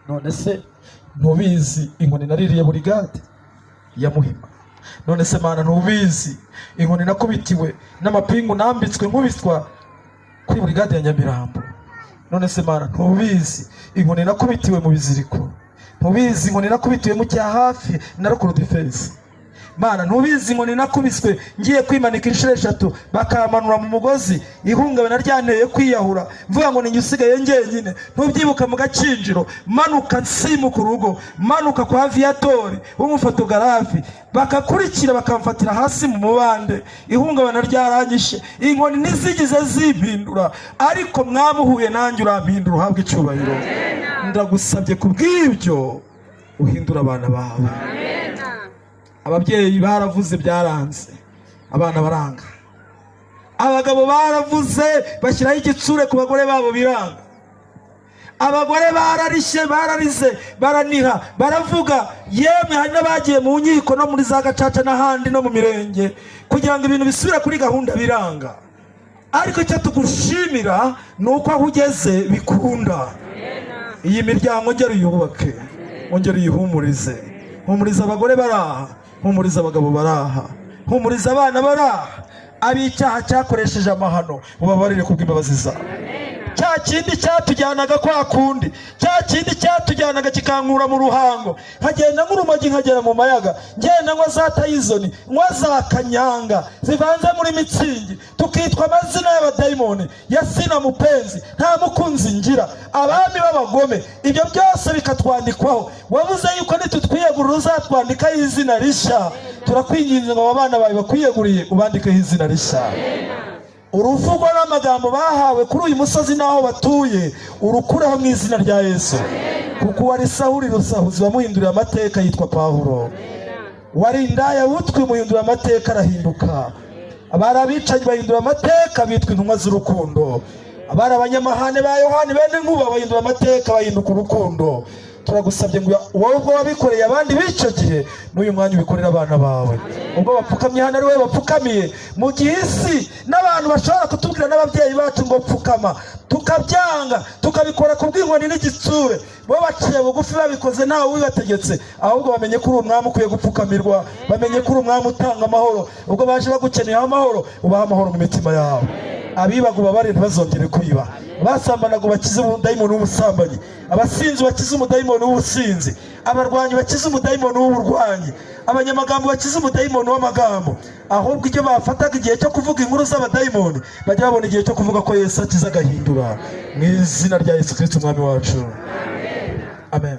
None se ntubizi inkoni naririye burigade ya Muhima? None se Mana ntubizi inkoni nakubitiwe n'amapingu nambitswe nkubitwa kuri burigade ya Nyamirambo? None se Mana ntubizi inkoni nakubitiwe mu biziriko? Ntubizi inkoni nakubitiwe mu cya hafi na rukuru defense? Mana ntubizi inkoni nakubiswe ngiye kwimanika inshuro 3 bakamanura mu mugozi, ihungabana ryanteye kwiyahura, mvuga ngo ninjye usigaye njyenyine. Ntubyibuka mu gacinjiro, manuka nsimuka urugo, manuka kwa aviatori w'umufotogarafi, bakakurikira bakamfatira hasi mu mubande. Ihungabana ryaranyishe, inkoni ntizigize zimpindura, ariko mwamuhuye nanjye urampindura, uhabwe icyubahiro. Ndagusabye kubw'ibyo uhindura abana bawe. Ababyeyi baravuze byaranze, abana baranga. Abagabo baravuze bashyiraho igitsure ku bagore babo biranga. Abagore bararishye, bararize, baraniha, baravuga. Yemwe hari n'abagiye mu nkiko no muri za gacaca n'ahandi no mu mirenge kugira ngo ibintu bisubire kuri gahunda, biranga. Ariko icyo tugushimira ni uko aho ugeze bikunda. Iyi miryango ongera uyubake, ongera uyihumurize. Humuriza abagore baraha, humuriza abagabo baraha, humuriza abana baraha. Ab'icyaha cyakoresheje amahano ubabarire kubw'imbabazi zawe. Cya kindi cyatujyanaga kwa kundi, cya kindi cyatujyanaga kikankura mu ruhango, nkagenda nk'urumogi nkagera mu mayaga, ngenda nywa za tayizoni, nywa za kanyanga zivanze muri mitsingi, tukitwa amazina y'abadayimoni ya sina mupenzi, nta mukunzi ngira, abami b'abagome. Ibyo byose bikatwandikwaho. Wavuze yuko nitutwiyegurira uzatwandikaho izina rishya. Turakwinginze ngo abana bawe bakwiyeguriye ubandikeho izina rishya. Uruvugwa n'amagambo bahawe kuri uyu musozi n'aho batuye, urukureho mu izina rya Yesu. Kuko wari Sawuli rusahuzi wamuhinduriye amateka yitwa Pawulo, wari indaya butwi umuhindura amateka arahinduka. Abari abicanyi bahindura amateka bitwa intumwa z'urukundo. Abari abanyamahane ba Yohani bene nkuba bahindura amateka bahinduka urukundo. Turagusabye ngo wowe ubwo wabikoreye abandi b'icyo gihe, n'uyu mwanya ubikorera abana bawe. Ubwo bapfukamye hano ari wowe bapfukamiye, mu gihe isi n'abantu bashobora kutubwira n'ababyeyi bacu ngo pfukama, tukabyanga, tukabikora ku bw'inkoni n'igitsure, bo baciye bugufi babikoze ntawe ubibategetse, ahubwo bamenye ko uri umwami ukwiye gupfukamirwa, bamenye ko uri umwami utanga amahoro. Ubwo baje bagukeneye amahoro, ubaha amahoro mu mitima yabo. Abibaga ubabare ntibazongere kwiba, abasambanaga bakize umudayimoni w'ubusambanyi, abasinzi bakize umudayimoni w'ubusinzi, abarwanyi bakize umudayimoni w'uburwanyi, abanyamagambo bakize umudayimoni w'amagambo. Ahubwo ibyo bafataga igihe cyo kuvuga inkuru z'abadayimoni, bajya babona igihe cyo kuvuga ko Yesu akiza agahindura. Mu izina rya Yesu Kristo umwami wacu, amen.